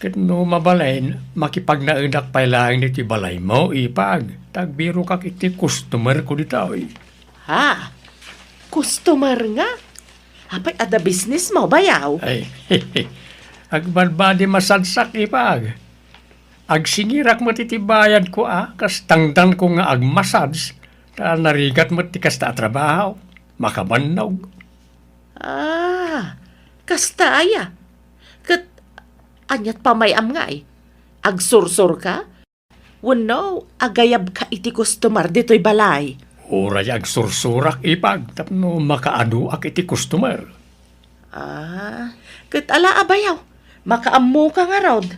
Ket no mabalin, makipagnaedak pay laeng ditoy balaymo, Ipag, ta agbirokak iti customerko ditoy. Ha? Customer nga? Apay, adda businessmo, bayaw? Ay, agbadbadi masadsak, Ipag. Agsingirak met iti bayadko a kas tangdanko nga agmassage, ta narigat met ti kasta a trabaho. Makabannog. Ah, kasta aya. Ket aniat pamay-am ngay? Agsursurka? Wenno agayabka iti customer ditoy balay? Uray agsursurak, Ipag, tapno makaaduak iti customer. Ah, ket ala a bayaw, makaammoka ngarud.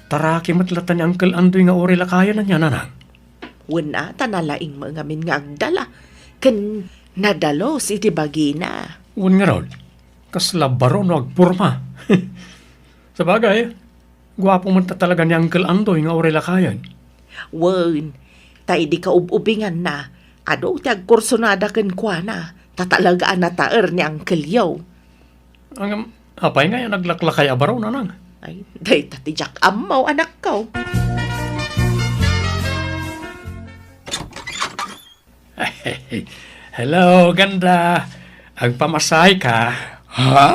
Taraki met latta ni Uncle Andoy nga uray lakayen ania, nanang? Wen a, ta nalaing met ngamin nga agdala, ken nadalus iti bagina. Wen ngarud, kasla baro no agporma. Sabagay, guapo met talaga ni Uncle Andoy nga uray lakayen. Wen, ta idi kaub-ubinganna, adu ti agkursunada kenkuana, ta talaga a nataer ni Uncle Yo. Ngem, apay ngay a naglaklakay a baro, nanang? Ay, dayta ti diak ammo, anakko. Hello, ganda. Agpamasahe ka? Ha?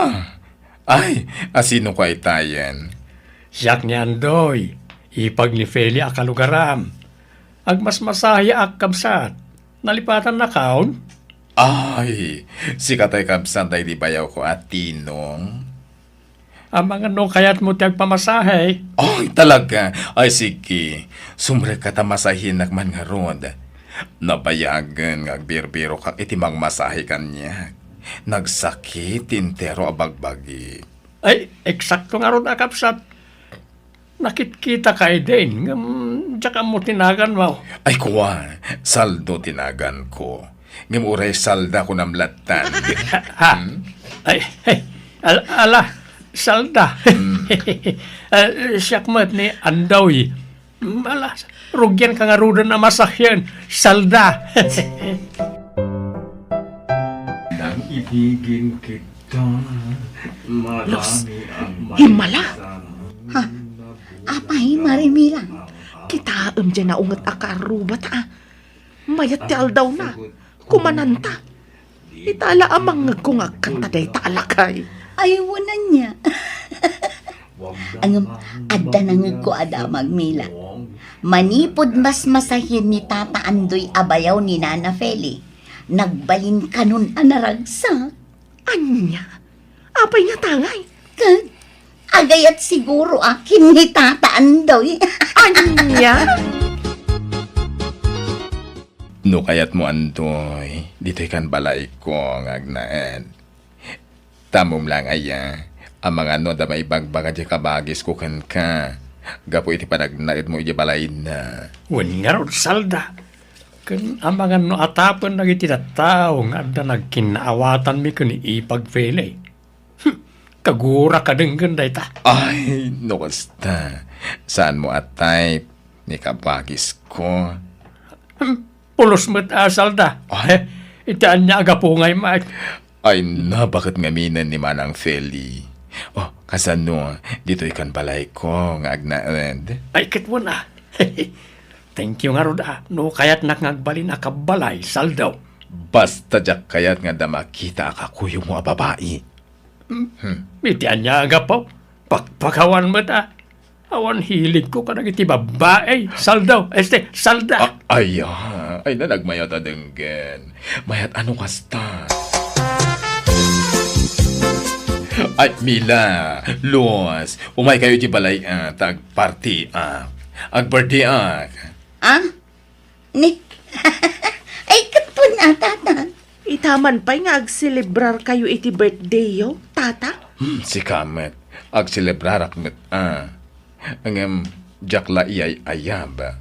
Ay, asino ka itayen? Siak ni Andoy, ipag ni Feli a kalugaram. Agmasmasaheak, kabsat. Nalipatannakon? Ay, sika tay kabsat daydi bayawko a Tinong. Amangan no kayatmo ti agpamasahe? Ay, talaga? Ay, sige. Sumrekka ta masahenak man ngarud. Nabayagen nga agbirbirokak iti mangmasahe kaniak. Nagsakit ti entero a bagbagi. Ay, eksakto ngarud a kabsat. Nakitkitaka idin, ngem diak ammo ti naganmo. Ay, kua, Saldo ti naganko. Ngem uray Salda kunam lattan. Ha? Hmm? Ay, ay, al-, ala, Salda. Hmm. Ah, siak met ni Andoy. Hmm, ala, rugianka ngaruden a masahean, Salda. Nang ibigin kita, Los, marami ang himmala. Maisan. Ha? Apay, Mare Mila? Kitaem diay naunget a kaarrubat, a. Mayat ti aldawna. Kumananta. Ita la a mangngegko nga agkanta dayta a lakay. Ay, wen ania. Ngem, adda nangngegko a damag, Mila. Manipud masmasahen ni Tata Andoy a bayaw ni Nana Feli, Nagbalinkanon a naragsak. Ania? Apay nga tangay? Ket agayat siguro a ken ni Tata Andoy. Ania? No kayatmo, Andoy, ditoy kan balayko nga agnaed. Tammom laeng aya, amangan no adda maibagbaga diay kabagisko kenka gapu iti panagnaedmo idiay balayna. Wen ngarud, Salda. Ken amangan no atapen dagiti tattao nga adda nagkinnaawatanmi ken ni Ipag Feli. Hmm, kagura kadenggen dayta. Ay, no kasta, saanmo a type ni kabagisko. Hmm, pulos met a, Salda. Ay. Iti ania a gapu ngay met? Ay, nabaket ngaminen ni Manang Feli. Oh, kasano, ditoy kan balayko nga agnaed? Ay, ket wen a. Thank you ngarud a, no kayatnak nga agbalin a kabbalay, Salda. Basta diak kayat nga adda makita a kakuyogmo a babai. Hmm. Hmm. Iti ania a gapu? Pakpakawan met a. Awan hiligko kadagiti babbai, Salda. Este, Salda. Ah, ay, ah. Ay, na, nagmayat a denggen. Mayat a no kasta. Ay, Mila, Luz, umay kayo iti balay, ah, ta agparty, ah. Agparty, ah. Ah? Ni, ay, ket wen a, Tata. Ita man pay nga agselebrar kayo iti birthday yo, Tata? Hmm, sika met. Agselebrarak met, ah. Ngem, diak la iyay-ayab.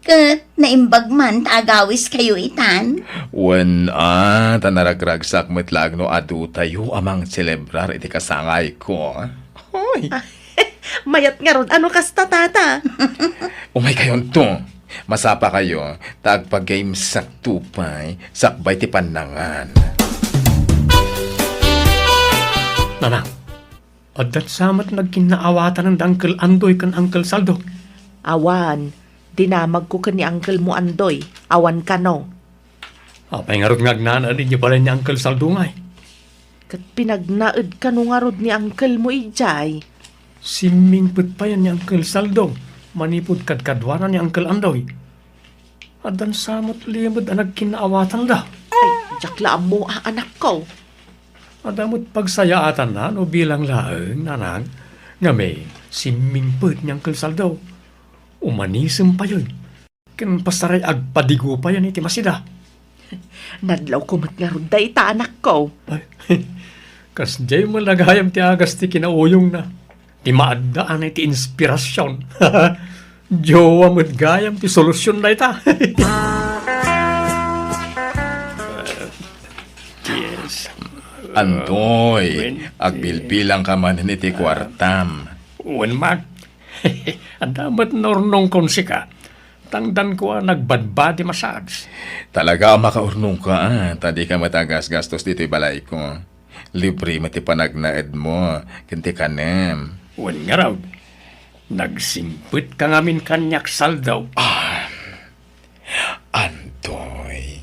Ket naimbag man ta agawis kayo itan? Wen a, ta naragragsak met laeng no adu tayo a mangselebrar iti kasangayko. Hoy! Mayat ngarud a no kasta, Tata. Umay kayonto. Masapa kayo, ta agpagaymsak to pay, sakbay ti pannangan. Nanang, addan sa met nagkinnaawatanen da Uncle Andoy ken Uncle Saldo? Awan, dinamagko ken ni Uncle mo Andoy, awan kano. Apay ngarud nga agnaed idiay balay ni Uncle Saldo ngay? Ket pinagnaed kano ngarud ni Uncle mo idiay? Simmingpet payen ni Uncle Saldo manipud kadkaduana ni Uncle Andoy. Addan sa met limed a nagkinnaawatanda. Ay, diak la ammo a, anakko. Adda met pagsayaatanna no bilang laeng, nanang, ngamin, simmingpet ni Uncle Saldo. Umanisem payen. Ken pasaray agpadigo payen iti masida. Nadlawko met ngarud dayta, anakko. Ay, kasdiay met gayam ti agas ti kinauyongna. Ti maaddaan iti inspirasyon. Jowa met gayam ti solusyon dayta. Yes. Andoy, agbilbilangka manen iti kuartam. Wen man. Adda met naurnongkon sika. Tangdanko a nagbadbadi massage. Talaga a makaurnongka, ah, ta dika met agasgastos ditoy balayko. Libre met ti panagnaedmo ken ti kanem. Wen ngarud, nagsimpet ka ngamin kaniak, Saldo. Ah, Andoy.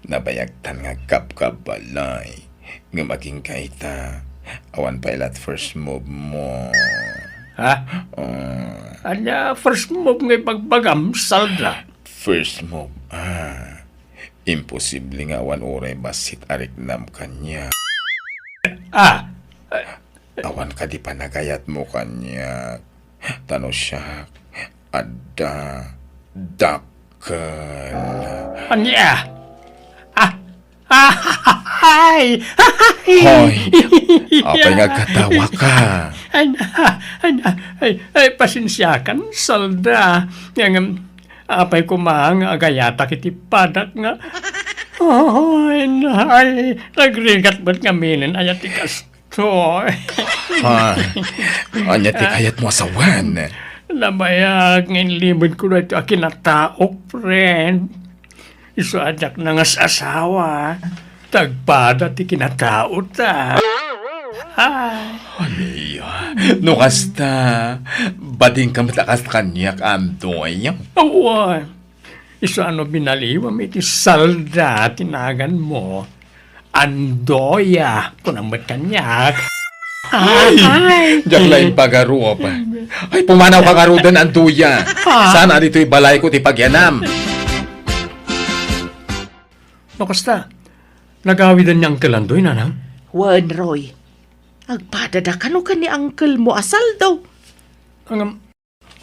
Nabayagtan nga agkabkabbalay. Ngem agingga ita, awan pay la't first move mo. Ha? Ah. Ania first move nga ibagbagam, Salda? First move, ah. Imposible nga awan uray bassit a riknam kaniak. Ah! Awan kadi panagayatmo kaniak. Ta no siak, adda, dakkel. Ania? Ah, ah, ay! Hoy, apay nga agkatawaka? Ay, ay, ay, ay, pasensiakan, Salda. Ngem, apay koma nga agayatak iti padak nga, ay, ay, nagrigat met ngaminen aya ti kas-, Toy. Ha? Ania ti kayatmo a sawen? Nabayag nga inlimedko daytoy a kinataok, friend. Isu a diak nangas-asawa, ta agpada ti kinataota. Ay. Ania? No kasta, badingka met a kas kaniak, Andoy. Awan. Isu a no binaliwam iti Salda ti naganmo, Andoya, kunam met kaniak. Ay, ay, diak la impagarup. Ay, pumanawka ngaruden, Andoya. Ah. Saan a ditoy balayko ti pagyanam? No kasta, nagawiden ni Uncle Andoy, nanang? Wen, Roy. Agpadada kano ken ni uncle mo a Saldo. Ngem,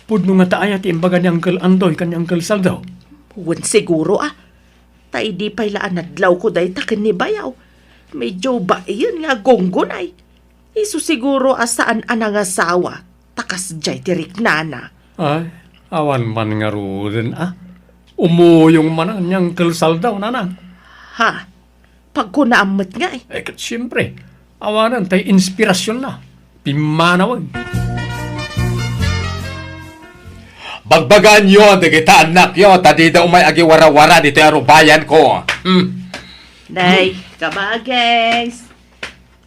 pudno ngata aya ti imbaga ni Uncle Andoy ken ni Uncle Saldo? Wen siguro a. Ta idi pay la a nadlawko dayta ken ni Bayaw, medyo baien nga agunggunay. Isu siguro a saan a nangasawa, ta kasdiay ti riknana. Ay, awan man ngaruden a. Umuyong manen ni Uncle Saldo, nanang. Ha? Pagkunaam met ngay. Eh, ket siempre, awanen tay inspirasionna. Pimmanawen. Bagbagaanyo dagita annakyo, ta dida umay agiwarawara ditoy arubayanko. Hmm. Nay, kabages.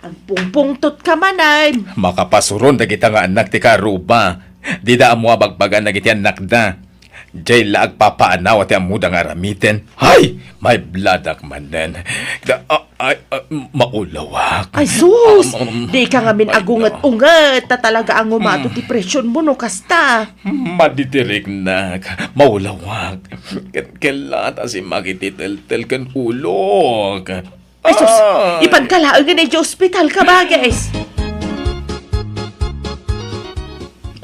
Agpungpungtot ka manen. Makapasuron dagita nga annak ti kaaruba. Dida ammo a bagbagaan dagiti annakda. Diay la agpapaanaw ti ammoda nga aramiden. Hay! Maibladak manen. Da, a, ay, a, maulawak. Ay, sus! Um, um, Di ka ngamin ay, agunget-unget, ta talaga a ngumato mm, ti presyonmo no kasta. Madi ti riknak. Maulawak. Ket kella ta simmak iti teltel ken ulok. Ay, sus! Ah! Ipanka laengen idiay ospital, kabages!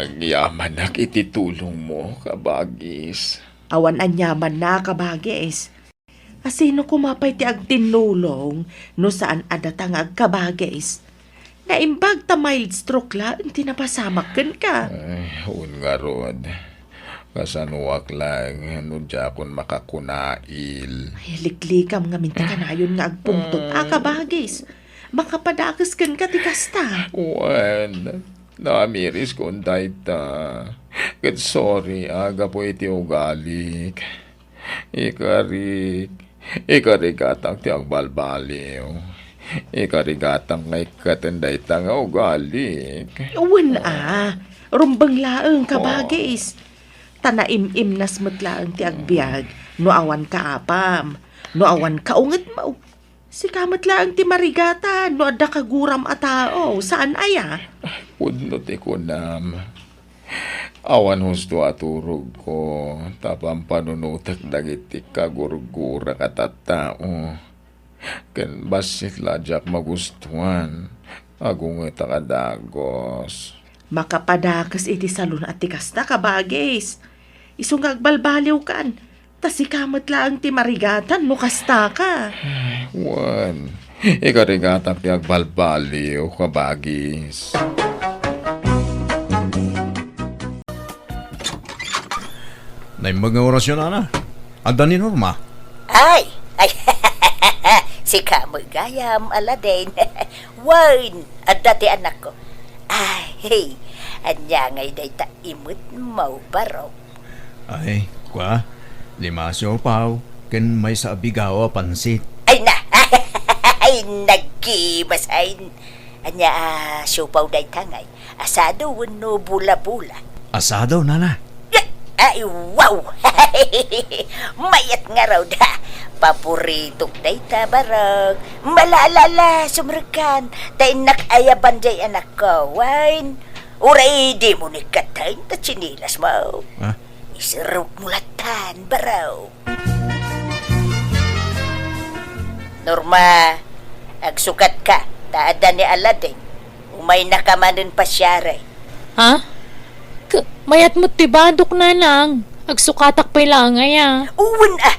Agyamanak iti tulongmo, kabagis. Awan aniamanna, kabages. Asino koma pay ti agtinnulong no saan a data nga agkabages? Naimbag ta mild stroke laeng ti napasamak kenka. Ay, wen ngarud. Kasanoak laeng no diakon makakunail? Ay, liklikam ngamin ti kanayon nga agpungtot a, kabagis. Makapadakes kenka ti kasta. Wen, naamiriskon dayta. Ket sorry a gapu iti ugalik. Ikarik, ikarigatak ti agbalbaliw. Ikarigatak nga ikkaten dayta nga ugalik. Wen a, rumbeng laeng, kabagis. Ta naim-imnas met laeng ti agbiag no awan kaapam, no awan kaungetmo. Sika met laeng ti marigatan no adda kaguram a tao, saan aya? Pudno ti kunam. Awan husto a turogko, ta pampanunotek dagiti kagurgurak a tattao. Ken bassit la diak magustuan, agungetak a dagus. Makapadakes iti salun a ti kasta, kabagis. Isu nga agbalbaliwkan, ta sika met laeng ti marigatan no kastaka. Wen, ikarigatak ti agbalbaliw, kabagis. Naimbag nga orasyon, Ana. Adda ni Norma? Ay! Ay! Sika met gayam, Aladen. Wen, adda ti anakko. Ay, ania ngay dayta imetmo, barok? Ay, kua, lima a siopaw, ken maysa a bigaw a pansit. Ay na! Ay, nagkimasain. Ania a siopaw dayta ngay? Asado wenno bola-bola? Asado, Nana. Ay, wow! Mayat ngarud, ha? Paboritok dayta, barok. Malala, sumrekkan. Ta innak ayaban diay anakko, wen. Uray dimo ni katten ta tsinelasmo. Ha? Iserrukmo lattan, barok. Norma, agsukatka, ta adda ni Aladen. Umaynaka manen pasiari. Ha? K-, mayat met ti badok, Nanang. Agsukatak pay laeng aya. Wen a,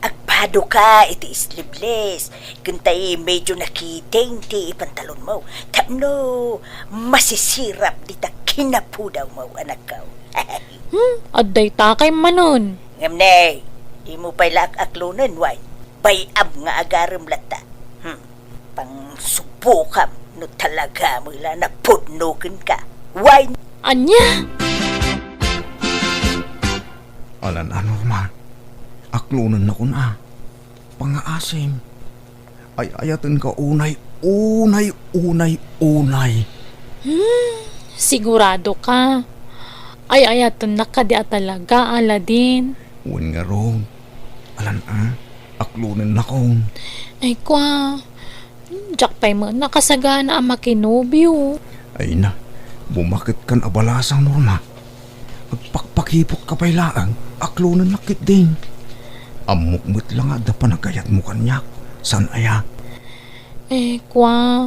agbadoka iti sleeveless. Ken tay medyo nakiting ti pantalonmo. Tapno masisirap dita kinapudawmo, anakko. Hmm, adda dayta kay manen. Ngem ne, dimo pay la ak-aklonen, wen? Bay-am nga agarem latta. Hmm, pangsubbokam no talaga met la napudno kenka. Wen? Ania? Alan a, Norma. Aklonennakon a. Pangngaasim. Ay-ayatenka unay, unay, unay, unay. Hmm, sigurado ka? Ay-ayatennak kadi a talaga, Aladen? Wen ngarud. Alan a, aklonennakon. Ay, kua. Diak pay met nakasagana a makinobio. Ay na, bumaketkan a balasang, Norma. Agpakpakipotka pay laeng, aklonennak ketdin. Ammok met la nga adda panagayatmo kaniak. Saan aya? Eh, kwa,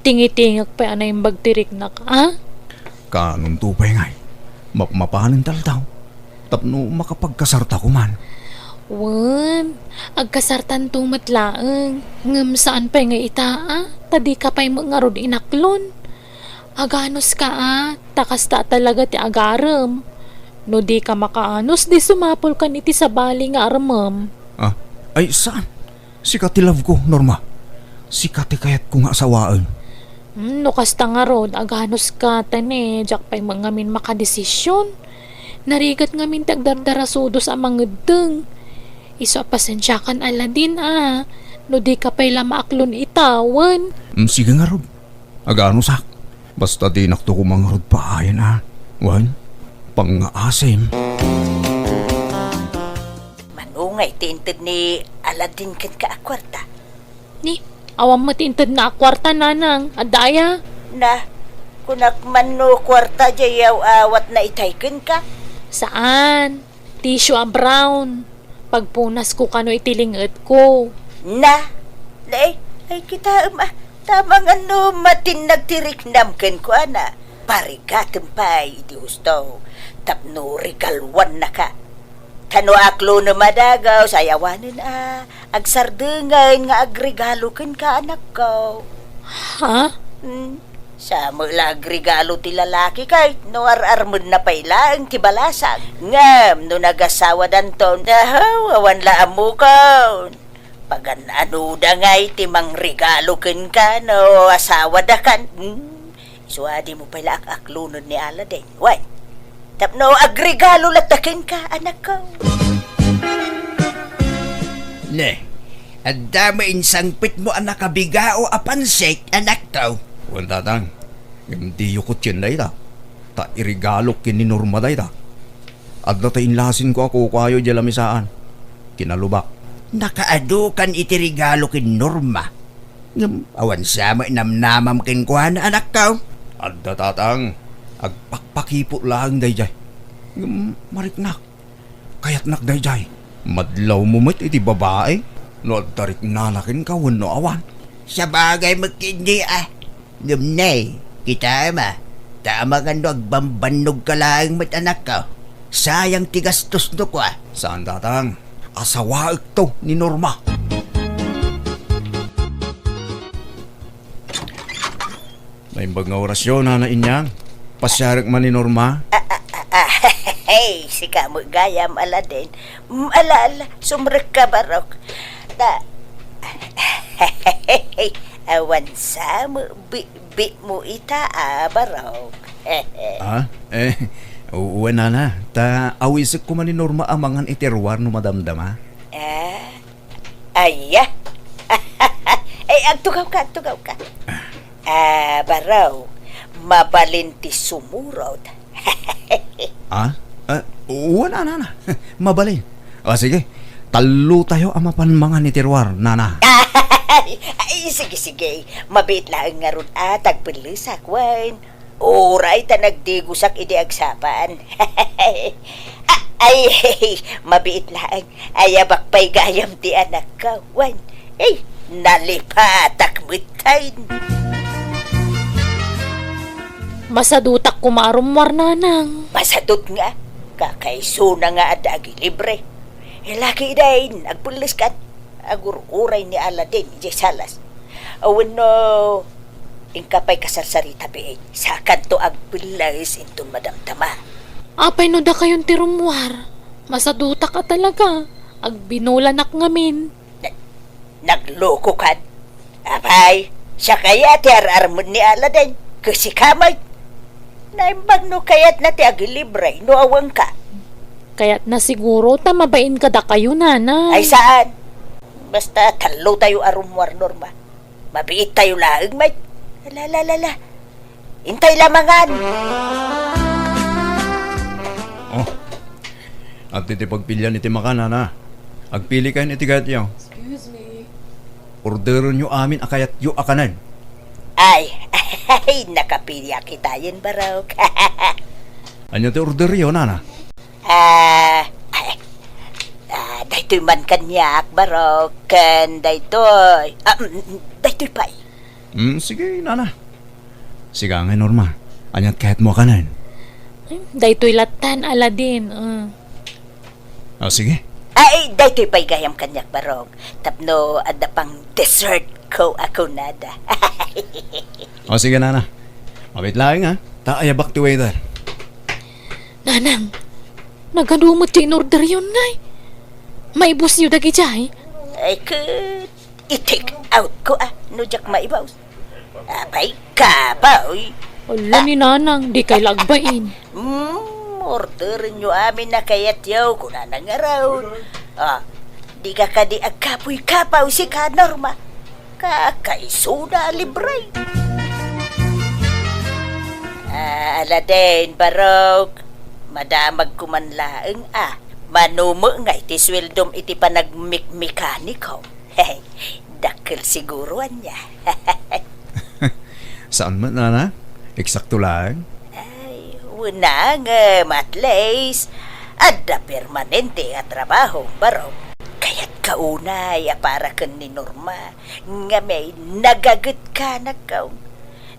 tingitingek pay a naimbag ti riknak, a? Kaanonto pay ngay, mapmapanen ta aldaw tapno makapagkasarta koman. Wen, agkasartanto met laeng, ngem saan pay nga ita, a? Ta dika pay met ngarud inaklon. Aganuska, a? Ta kasta talaga ti agarem. No dika makaanus, di sumapulkan iti sabali nga armem. Ah, ay, saan? Sika ti love ko, Norma. Sika ti kayatko nga asawaen. Hmm, no kasta ngarud, aganuska, ta ne, diak pay met ngamin makadesisyon. Narigat ngamin ti agdardarasudos a mangeddeng. Isu a pasensiakan, Aladin, a. No dika pay la maaklon ita, wen. Mm, sige ngarud. Aganusak. Basta dinakto koma ngarud paayen, a. Wen, pangngaasim. Mano ngay ti inted ni Aladin kenka a kuarta? Ni, awan met ti intedna a kuarta, nanang. Adda aya? Na, kunak man no kuarta diay yaw-awatna itay kenka? Saan. Tissue a brown. Pagpunasko kano iti ling-etko. Na, na, ay, ay, kitaem, a. Tama nga no matinnag ti riknam kenkuana. Parigatem pay iti husto tapno regaluannaka. Ta no aklonem a dagus, ay awanen a agsardengen nga agregalo kenka, anakko. Ha? Hmm. Sa met la agregalo ti lalaki kay no ar-armenna pay laeng ti balasang. Ngem no nagasawadanton, ahaw, awan la ammokon. Pagan-anoda ngay ti mangregalo kenka no asawadakan? Hmm? Isu a dimo pay la ak-aklonen ni Aladin. Wen, tapno agregalo latta kenka, anakko. Ne, adda met insangpetmo a nakabigao a pansit, anakko. Wen, tatang, ngem diyo kutien dayta. Ta iregalok ken ni Norma dayta. Adda ti inlasinko a kukuayo idiay lamisaan. Kinalubak. Nakaadu kan iti regalo ken Norma. Ngem awan sa met namnamam kenkuana, anakko. Adda, tatang. Agpakpakipot laeng daydiay. Ngem mariknak. Kayatnak daydiay. Madlawmo met iti babai no adda riknana kenka wenno awan. Sabagay met ketdi a. Ngem ne, kitaem a, ta amangan no agbambannogka laeng met, anakko. Sayang ti gastosno kua. Saan, tatang. Asawaekto ni Norma. Naimbag nga orasyo, Nana Inyang. Pasiarek man ni Norma. Ah, ah, ah, ah, hey, sika met gayam, Aladin. Mm, ala, ala, sumrekka, Barok. Ta, awan sa met bitbitmo ita, a, Barok. Ah? Eh, u-, wen, Nana. Ta awisek koma ni Norma a mangan iti ruar no madamdama. Ah? Aya? Ay, agtugawka, agtugawka. Ah, Barok, mabalin ti sumurot. Ah? Ah, wen, Nana. Mabalin. O, sige. Tallotayo a mapan mangan iti ruar, Nana. Ay, ay, sige, sige. Mabiit laeng ngarud a ta agpellesak, wen. Uray ta nagdigosak idi agsapa. A-, ay, mabiit laeng. Ayabak pay gayam ti anakko. Wen, ay, nalipatak metten. Masadutak koma a rummuar, Nanang. Masadut nga. Kakaisuna nga adda agilibre. Laki idain, agpelleskan. Agur-uray ni Aladin idiay salas. Wenno, inka pay kasarsarita biit, sakanto agpelles inton madamdama. Apay no dakayon ti rummuar? Masadutak a talaga. Agbinulanak ngamin. Na-, naglokokan? Apay, siak aya ti ar-armen ni Aladin. Ket sika met. Naimbag no kayatna ti agilibre no awanka. Kayatna siguro ta mabain kadakayo, Nana. Ay, saan? Basta tallotayo a rummuar, Norma. Mabiittayo laeng met. Ala, ala, ala, ala. Intay la mangan. Oh. Adtoy ti pagpilian iti makan, Nana. Agpilikayon iti kayatyo. Excuse me. Orderenyo amin a kayatyo a kanen. Ay, ay, nakapiliak itayen, Barok. Ania ti orderyo, Nana? Ah, ay, ah, day, Daytoy man kaniak, Barok, ken daytoy. Ah, mm, mm, daytoy pay. Mm, sige, nana. Siga ngay, Norma. Ania't kayatmo a kanen? Hmm, daytoy lattan, Aladin. Ah. Ah, sige. Ay, daytoy pay gayam kaniak, Barok. Tapno adda pang dessert ko a kunada. O, sige, nana. Mabit laeng, ha? Ta ayabak ti waiter. Nanang, nagadu met ti in-orderyon, ngay? Maibusyo dagijay? Ay, ket i-take out ko, ah, no diak maibus. Apay, kapoy. Ala ni Nanang, dikay la agbain. Hmm, orderenyo amin a kayatyo, kunana ngarud. Ah, dika kadi agkapoy-kapoy sika, Norma. Kakaisuna a libre. Ah, Aladin, Barok, madamagko man laeng, ah. Mano met ngay ti sueldom iti panagmikmekaniko? Dakkel siguro ania. Saan met, nana? Eksakto laeng? Ay, wen ngem, at least, adda permanente a trabaho, Barok. Kayatka unay a para ken ni Norma, ngem nagagetka, nakaw.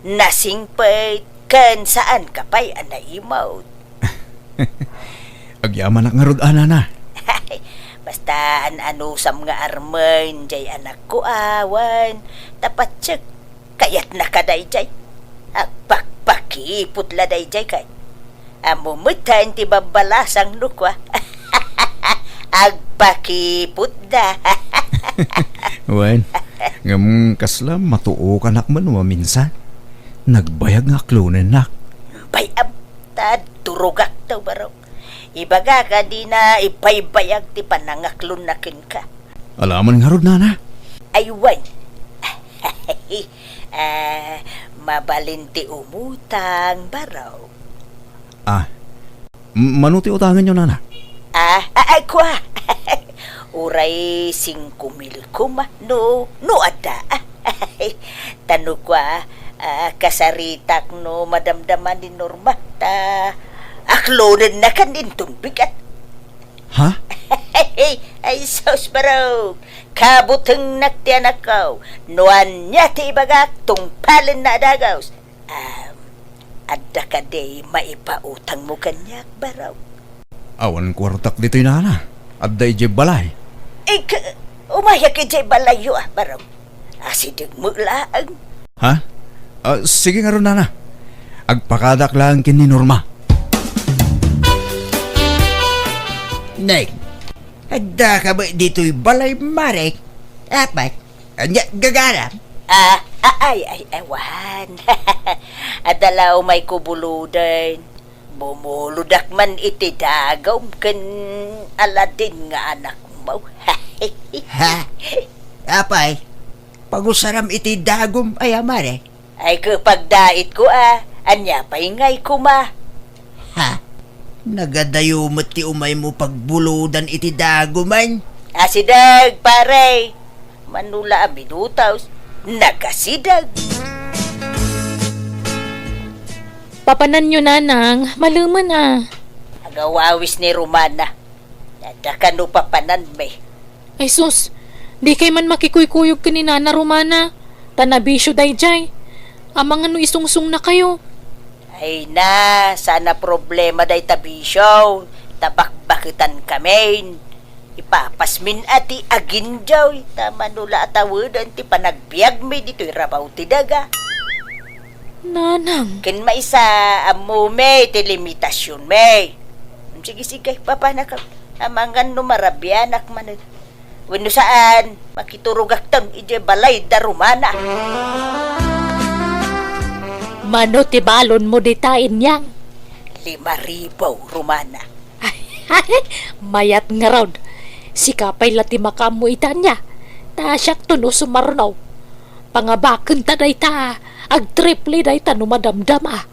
Nasingpet ken saanka pay a naimut. Agyamanak ngarud a, nana. Basta an-anusam nga armen jay anakko awan, ta patsek, kayatnaka dayjay. Agpakpakipot la dayjay kay. Ammo met ti babbalasang no kua. Agpakipot da. Wen, ngem kasla matuokanak man maminsan. Nagbayag nga aklonennak. Bay-am, ta turogak to, Barok. Ibagak a dina ibaybayag ti panangaklonna kenka. Alaman ngarud, nana? Ay, wen. Ah, mabalin ti umutang, Barok. Ah, m-, mano ti utangenyo, nana? Ah, ah, ay, kua. Uray singko mil koma, no, no adda. Ta no kua, ah, kasaritak no madamdama ni Norma, ta aklonennakan inton bigat. Ha? Ay, sus, Barok. Kabutengnak ti anakko. No ania ti ibagak, tungpalenna a dagus. Um, adda kadi maipautangmo kaniak, Barok? Awan kuartak ditoy, nana. Adda idiay balay. Ik-, umayak idiay balayyo, ah, Barok. Asideg met laeng. Ha? Ah, sige ngarud, nana. Agpakadak laeng ken ni Norma. Neng, adda ka ba ditoy balay, Mare? Apay, ania gagaram? Ah, ah, ay, ay, awan. Adda la umayko buloden. Bumulodak man iti dagum ken Aladin nga anakmo. Ha? Apay, pagusaram iti dagum aya, Mare? Ay, ket pagdaitko, a, ania pay ngay koma? Ha? Nagadayo met ti umaymo pagbulodan iti daguman? Asideg, pare! Mano la a minutos, nagasideg. Papananyo, nanang, malemen a. Agawawis ni Romana. Adda kano papananmi? Ay sus, dikay man makikuykuyog ken ni Nana Romana, ta nabisio dayjay. Amangan no isungsungnakayo. Ay na, saan a problema dayta bisio, ta bakbaketankamin. Ipapasmin a ti aginjoy, ta mano la a taweden ti panagbiagmi ditoy rabaw ti daga. Nanang. Ken maysa, ammomi ti limitasionmi. Sige, sige, papanaka. Amangan no marabianak manen. Wenno saan, makiturogakton idiay balay da Romana. Mano ti balonmo dita, Inyang? Lima ribu, Romana. Mayat ngarud. Sika pay la ti makaammo ita ania. Ta siakto no sumarno. Pangabakenta dayta. Agtriple dayta no madamdama.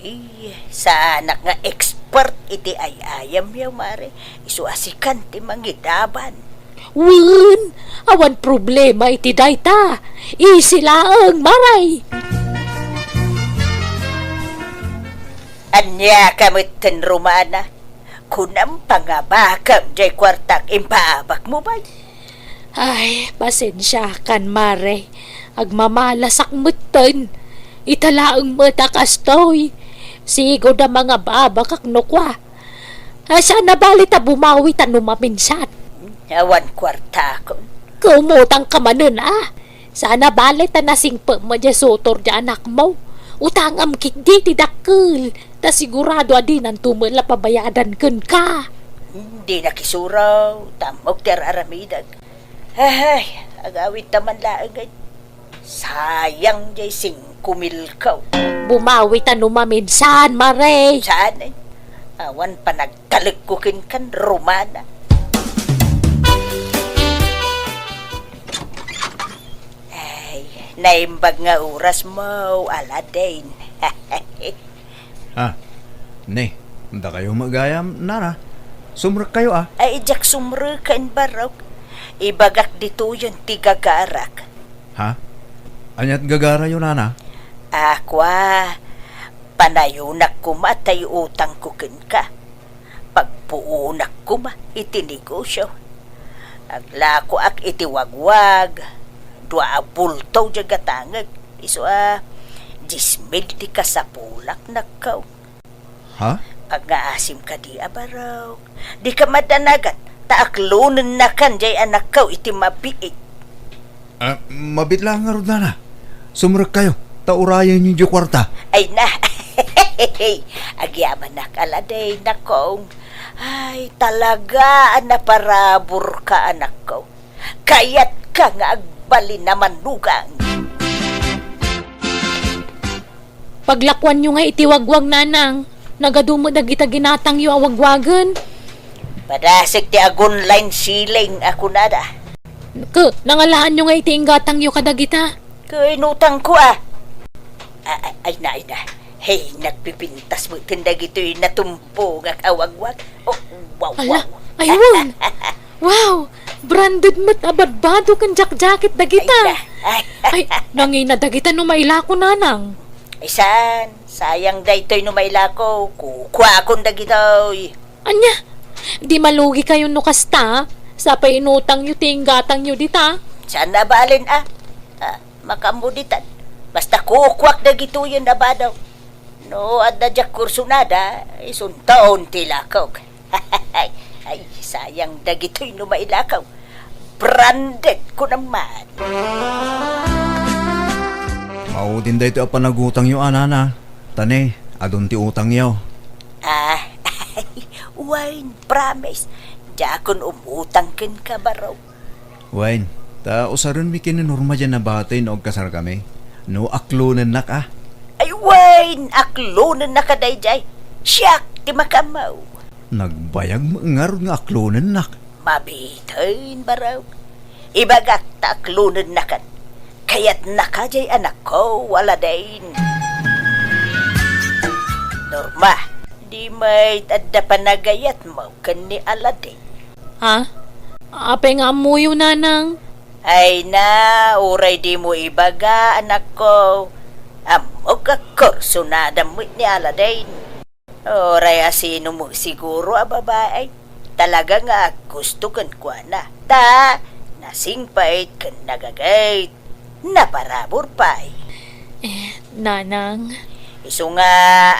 Ay, saanak nga expert iti ay-ayamyo, Mare. Isu a sikan ti mangidaban. Wen, awan problema iti dayta. Easy laeng, Mare. Ania ka metten, Romana? Kunam, pangabakam jay kuartak impaabakmo, bay. Ay, pasensiakan, Mare. Agmamalasak metten. Ita laeng met a kastoy. Sigud a mangababakak no kua. Ay, saan a bale ta bumawi ta no maminsan. Awan kuartakon. Kaumutang ka manen, a. Saan a bale ta nasingpem met diay sutor diay anakmo. Utangam ketdi ti dakkel. Ta sigurado a dinanto met la pabayadan kenka. Dinak isuro, ta ammok ti ar-aramidek. Ay, agawidta man laengen. Sayang diay singko milko. Bumawi ta no maminsan, Mare. Saan, eh? Awan panagtalekko kenkan, Romana. Ay, naimbag nga orasmo, Aladdin. Ah, ne, dakayo met gayam, nana. Sumrekkayo, a. Ay, diak sumreken, barok. Ibagak ditoyen ti gagarak. Ha? Aniat gagarayo, nana? A, kua, panayonak koma ta iutangko kenka. Pagpuonak koma iti negosio. Aglakoak iti wagwag, dua a bulto diay gatangek, isu a dies mil ti kasapulak, nakkaw. Ha? Agngaasim kadi a barok. Dika madanagan, ta aklonennakan diay anakkaw iti mabiit. Ah, mabiit laeng ngarud, nana. Sumrekkayo, ta urayenyo diay kuarta. Ay na, agyamanak, Aladdin, nakong. Ay, talaga a naparaburka, anakko. Kayatka nga agbalin a manugang. Paglakuanyo ngay iti wagwag, nanang. Nagadu met dagita ginatangyo a wagwagen. Padasek ti agun-line selling a kunada. Ket, nangalaanyo ngay iti inggatangyo kadagita? Ket inutangko, a. A-, a-, ay na, ay na. Hey, nagpipintas metten dagitoy natumbongak a wagwag. Oh, wow, ala, wow. Aywan. Wow! Branded met a badbado ken jackjacket dagita. Ay, ay. Ay, nangina dagita no mailako, nanang. Ay, saan? Sayang daytoy no mailako. Kukuakon dagitoy. Ania? Di malugikayo no kasta? Sa pay inutangyo ti inggatangyo dita? Saan a balen, a? Ah, makaammo ditan. Basta kukuak dagitoyen a bado. No adda diak kursunada, isunton ti ilakok. Ay, sayang dagitoy no mailakaw. Branded ko naman. Maudin daytoy a panagutangyo, a, nana. Ta ne, adun ti utangyo. Ah, Wayne, promise. Diakon umutang kenka, baro. Wen, ta usarenmi ken ni Norma diay nabati no agkasarkami. No aklonennak, a. Ay, wen, aklonennaka daydiay. Siak ti makaammo. Nagbayag met ngarud nga aklonennak. Mabiiten, baro. Ibagak ta aklonennakan. Kayatnaka diay anakko, Aladdin. Norma, di met adda panagayatmo ken ni Aladdin. Ha? Apay nga ammoyo, nanang? Ay na, uray dimo ibaga, anakko. Ammok a kursunada met ni Aladdin. Uray asino met siguro a babai, talaga nga aggusto kenkuana. Ta, nasingpet ken nagagayt. Naparabur pay. Eh, nanang. Isu nga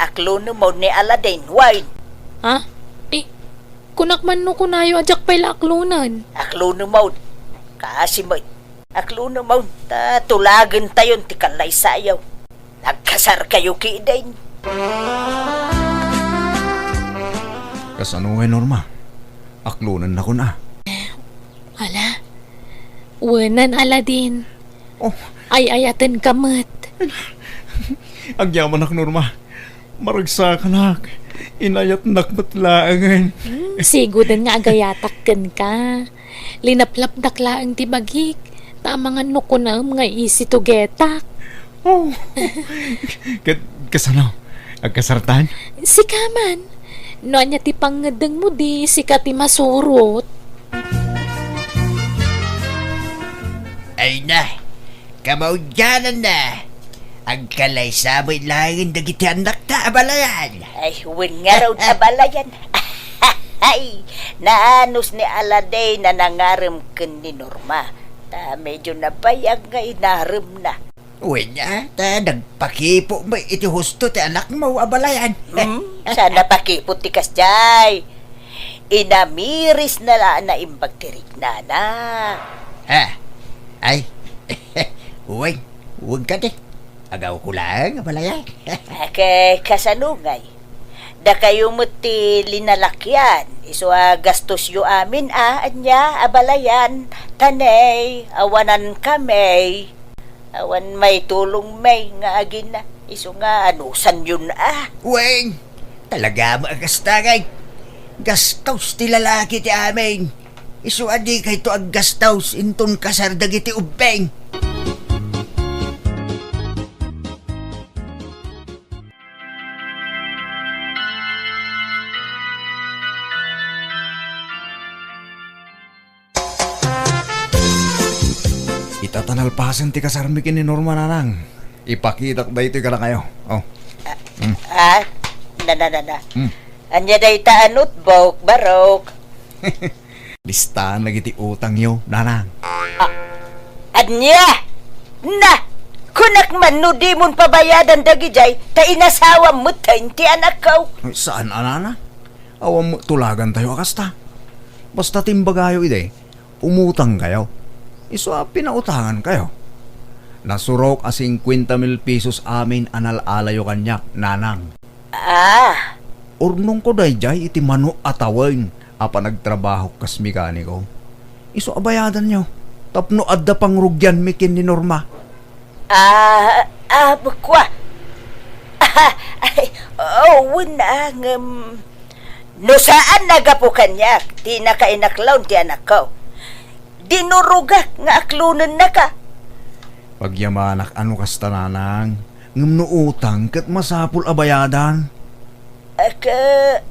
aklonem ni Aladdin, wen. Ha? Eh, kunak man no kunayo a diak pay la aklonen. Aklonem, kaasi met. Aklonem, ta tulagentayon ti kallaysayo. Nagkasarkayo ketdin. Kasano ngay, Norma? Aklonennakon, a. Ala, wenan, Aladdin. Oh. Ay-ayatenka met. Agyamanak, Norma. Maragsakanak. Inayatnak met laengen. Hmm, siguden nga agayatak kenka. Linaplapdak laeng ti bagik. Ta amangan no kunaem nga easy to getak. Oh. Ket kasano? Agkasartan? Sika man. No ania ti pangngeddengmo, di sika ti masurot. Ay na, kamaudiananna. Agkalaysa met laeng dagiti annakta a balayan. Ay, wen ngarud a balayan. Ay, naanus ni Aladdin a nangarem ken ni Norma. Ta medyo nabayag nga inaremna. Wen a, ta nagpakipo met iti husto ti anakmo, abalayan. Hmm, saan a pakipot ti kasjay. Inamiris na la a naimbag ti riknana. Ha? Ay, wen, wen kadi. Agawko laeng, abalayan. Ket kasano ngay? Dakayo met ti linalakyan, isu a gastosyo amin a, ania, abalayan, ta ne, awanan kami. Awan maitulong mi nga agina, isu nga anusanyon a. Wen, talaga met a kasta ngay. Gastos ti lalaki ti amin. Isu a dikayto aggastos inton kasar dagiti ubbing. Ita ta nalpasen ti kasarmi ken ni Norma, nanang. Ipakitak daytoy kadakayo. Oh. Mm. Ah, na, na, na, na. Mm. Ania dayta a notebook, barok? Listaan dagiti utangyo, nanang. Ah, ania? Na, kunak man no dimon pabayadan dagidiay, ta inasawam met ti anakko. Saan a, nanang? Awan met tulagantayo a kasta. Basta ti imbagayo idi, umutangkayo. Isu a pinautangankayo. Nasurok a singkuenta mil pesos amin a nal-alayo kaniak, nanang. Ah. Urnongko daydiay iti mano a tawen a panagtrabahok kas mekaniko. Isu a bayadanyo tapno adda pangrugianmi ken ni Norma. Ah, ah, kua. Ah, ay, oo, wen a, ngem, no saan a gapu kaniak ti nakainaklon ti anakko, dinurogak nga aklonennaka. Pagyamanak a no kasta, nanang, ngem no utang ket masapul a bayadan. Ket,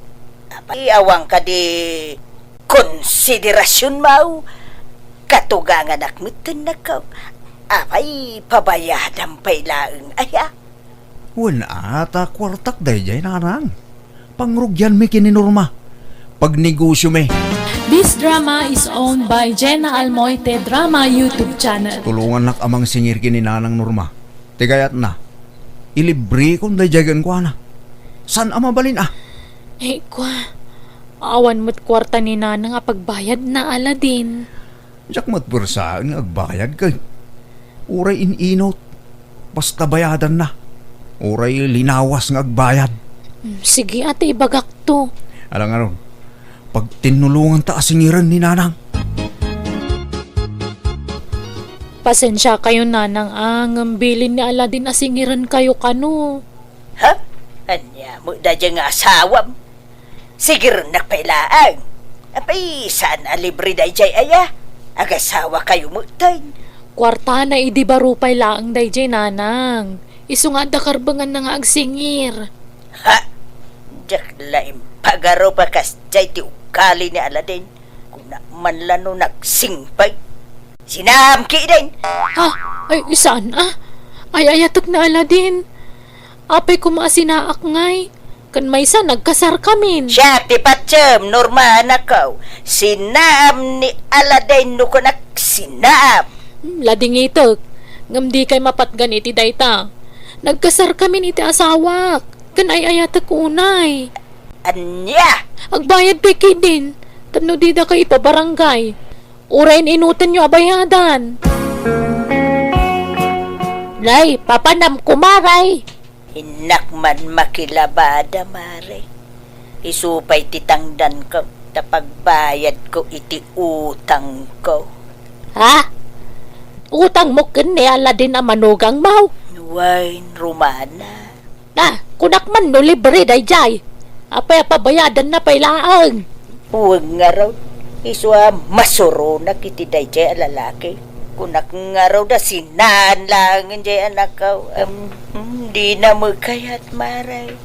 apay, awan kadi konsiderasionmo? Katuganganak metten, anakko. Apay, pabayadam pay laeng aya? Wen a, ta kuartak daydiay, nanang. Pangrugianmi ken ni Norma. Pagnegosiomi. This drama is owned by Jenna Almoite Drama YouTube channel. Tulongannak a mangsingir ken ni Nanang Norma. Ti kayatna, ilibrekon daydiay kenkuana. Saan a mabalin a? Eh, kua, awan met kuarta ni Nanang a pagbayadna, Aladdin. Diak met puersaen nga agbayad ket uray in-inut, basta bayadanna. Uray linawas nga agbayad. Mm, sige, ata ibagakto. Ala ngarud, pagtinnulonganta a singiren ni Nanang. Pasensiakayo, Nanang, a, ngem bilin ni Aladdin a singirenkayo kano. Ha? Ania met daydiay nga asawam? Sigirennak pay laeng. Apay, saan a libre daydiay aya? Agasawakayo metten. Kuartana idi baro pay laeng daydiay, Nanang. Isu nga adda karbenganna nga agsingir. Ha? Diak la impagarup a kasdiay ti ugali ni Aladdin. Kuna man la no nagsingpet. Sinaam ketdin. Ha? Ay, saan a? Ay-ayatek ni Aladdin. Apay koma a sinaak ngay? Ken maysa, nagkasarkamin. Siak ti patiem, Norma, anakko. Sinaam ni Aladdin no kunak sinaam. Hmm, ladingitek. Ngem dikay mapatgan iti dayta. Nagkasarkamin iti asawak. Ken ay-ayatek unay. Ania? Agbayad pay ketdin. Tapno didaka ipabarangay. Uray in-inutenyo a bayadan. Nay, papanam, kumaray. Innak man makilabada, mare. Isu pay ti tangdanko ta pagbayadko iti utangko. Ha? Utangmo ken ni Aladdin a manugangmo? Wen, Romana. Ah, kunak man no libre daydiay. Apay a pabayadanna pay laeng? Wen ngarud, isu a masuronak iti daydiay a lalaki. Kunak ngarud a sinaam laeng daydiay a nakaw-, em, hmm, dina met kayat, mare.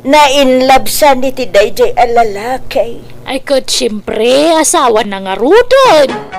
Nainlabsan iti daydiay a lalaki. Ay, ket siempre, asawana ngaruden.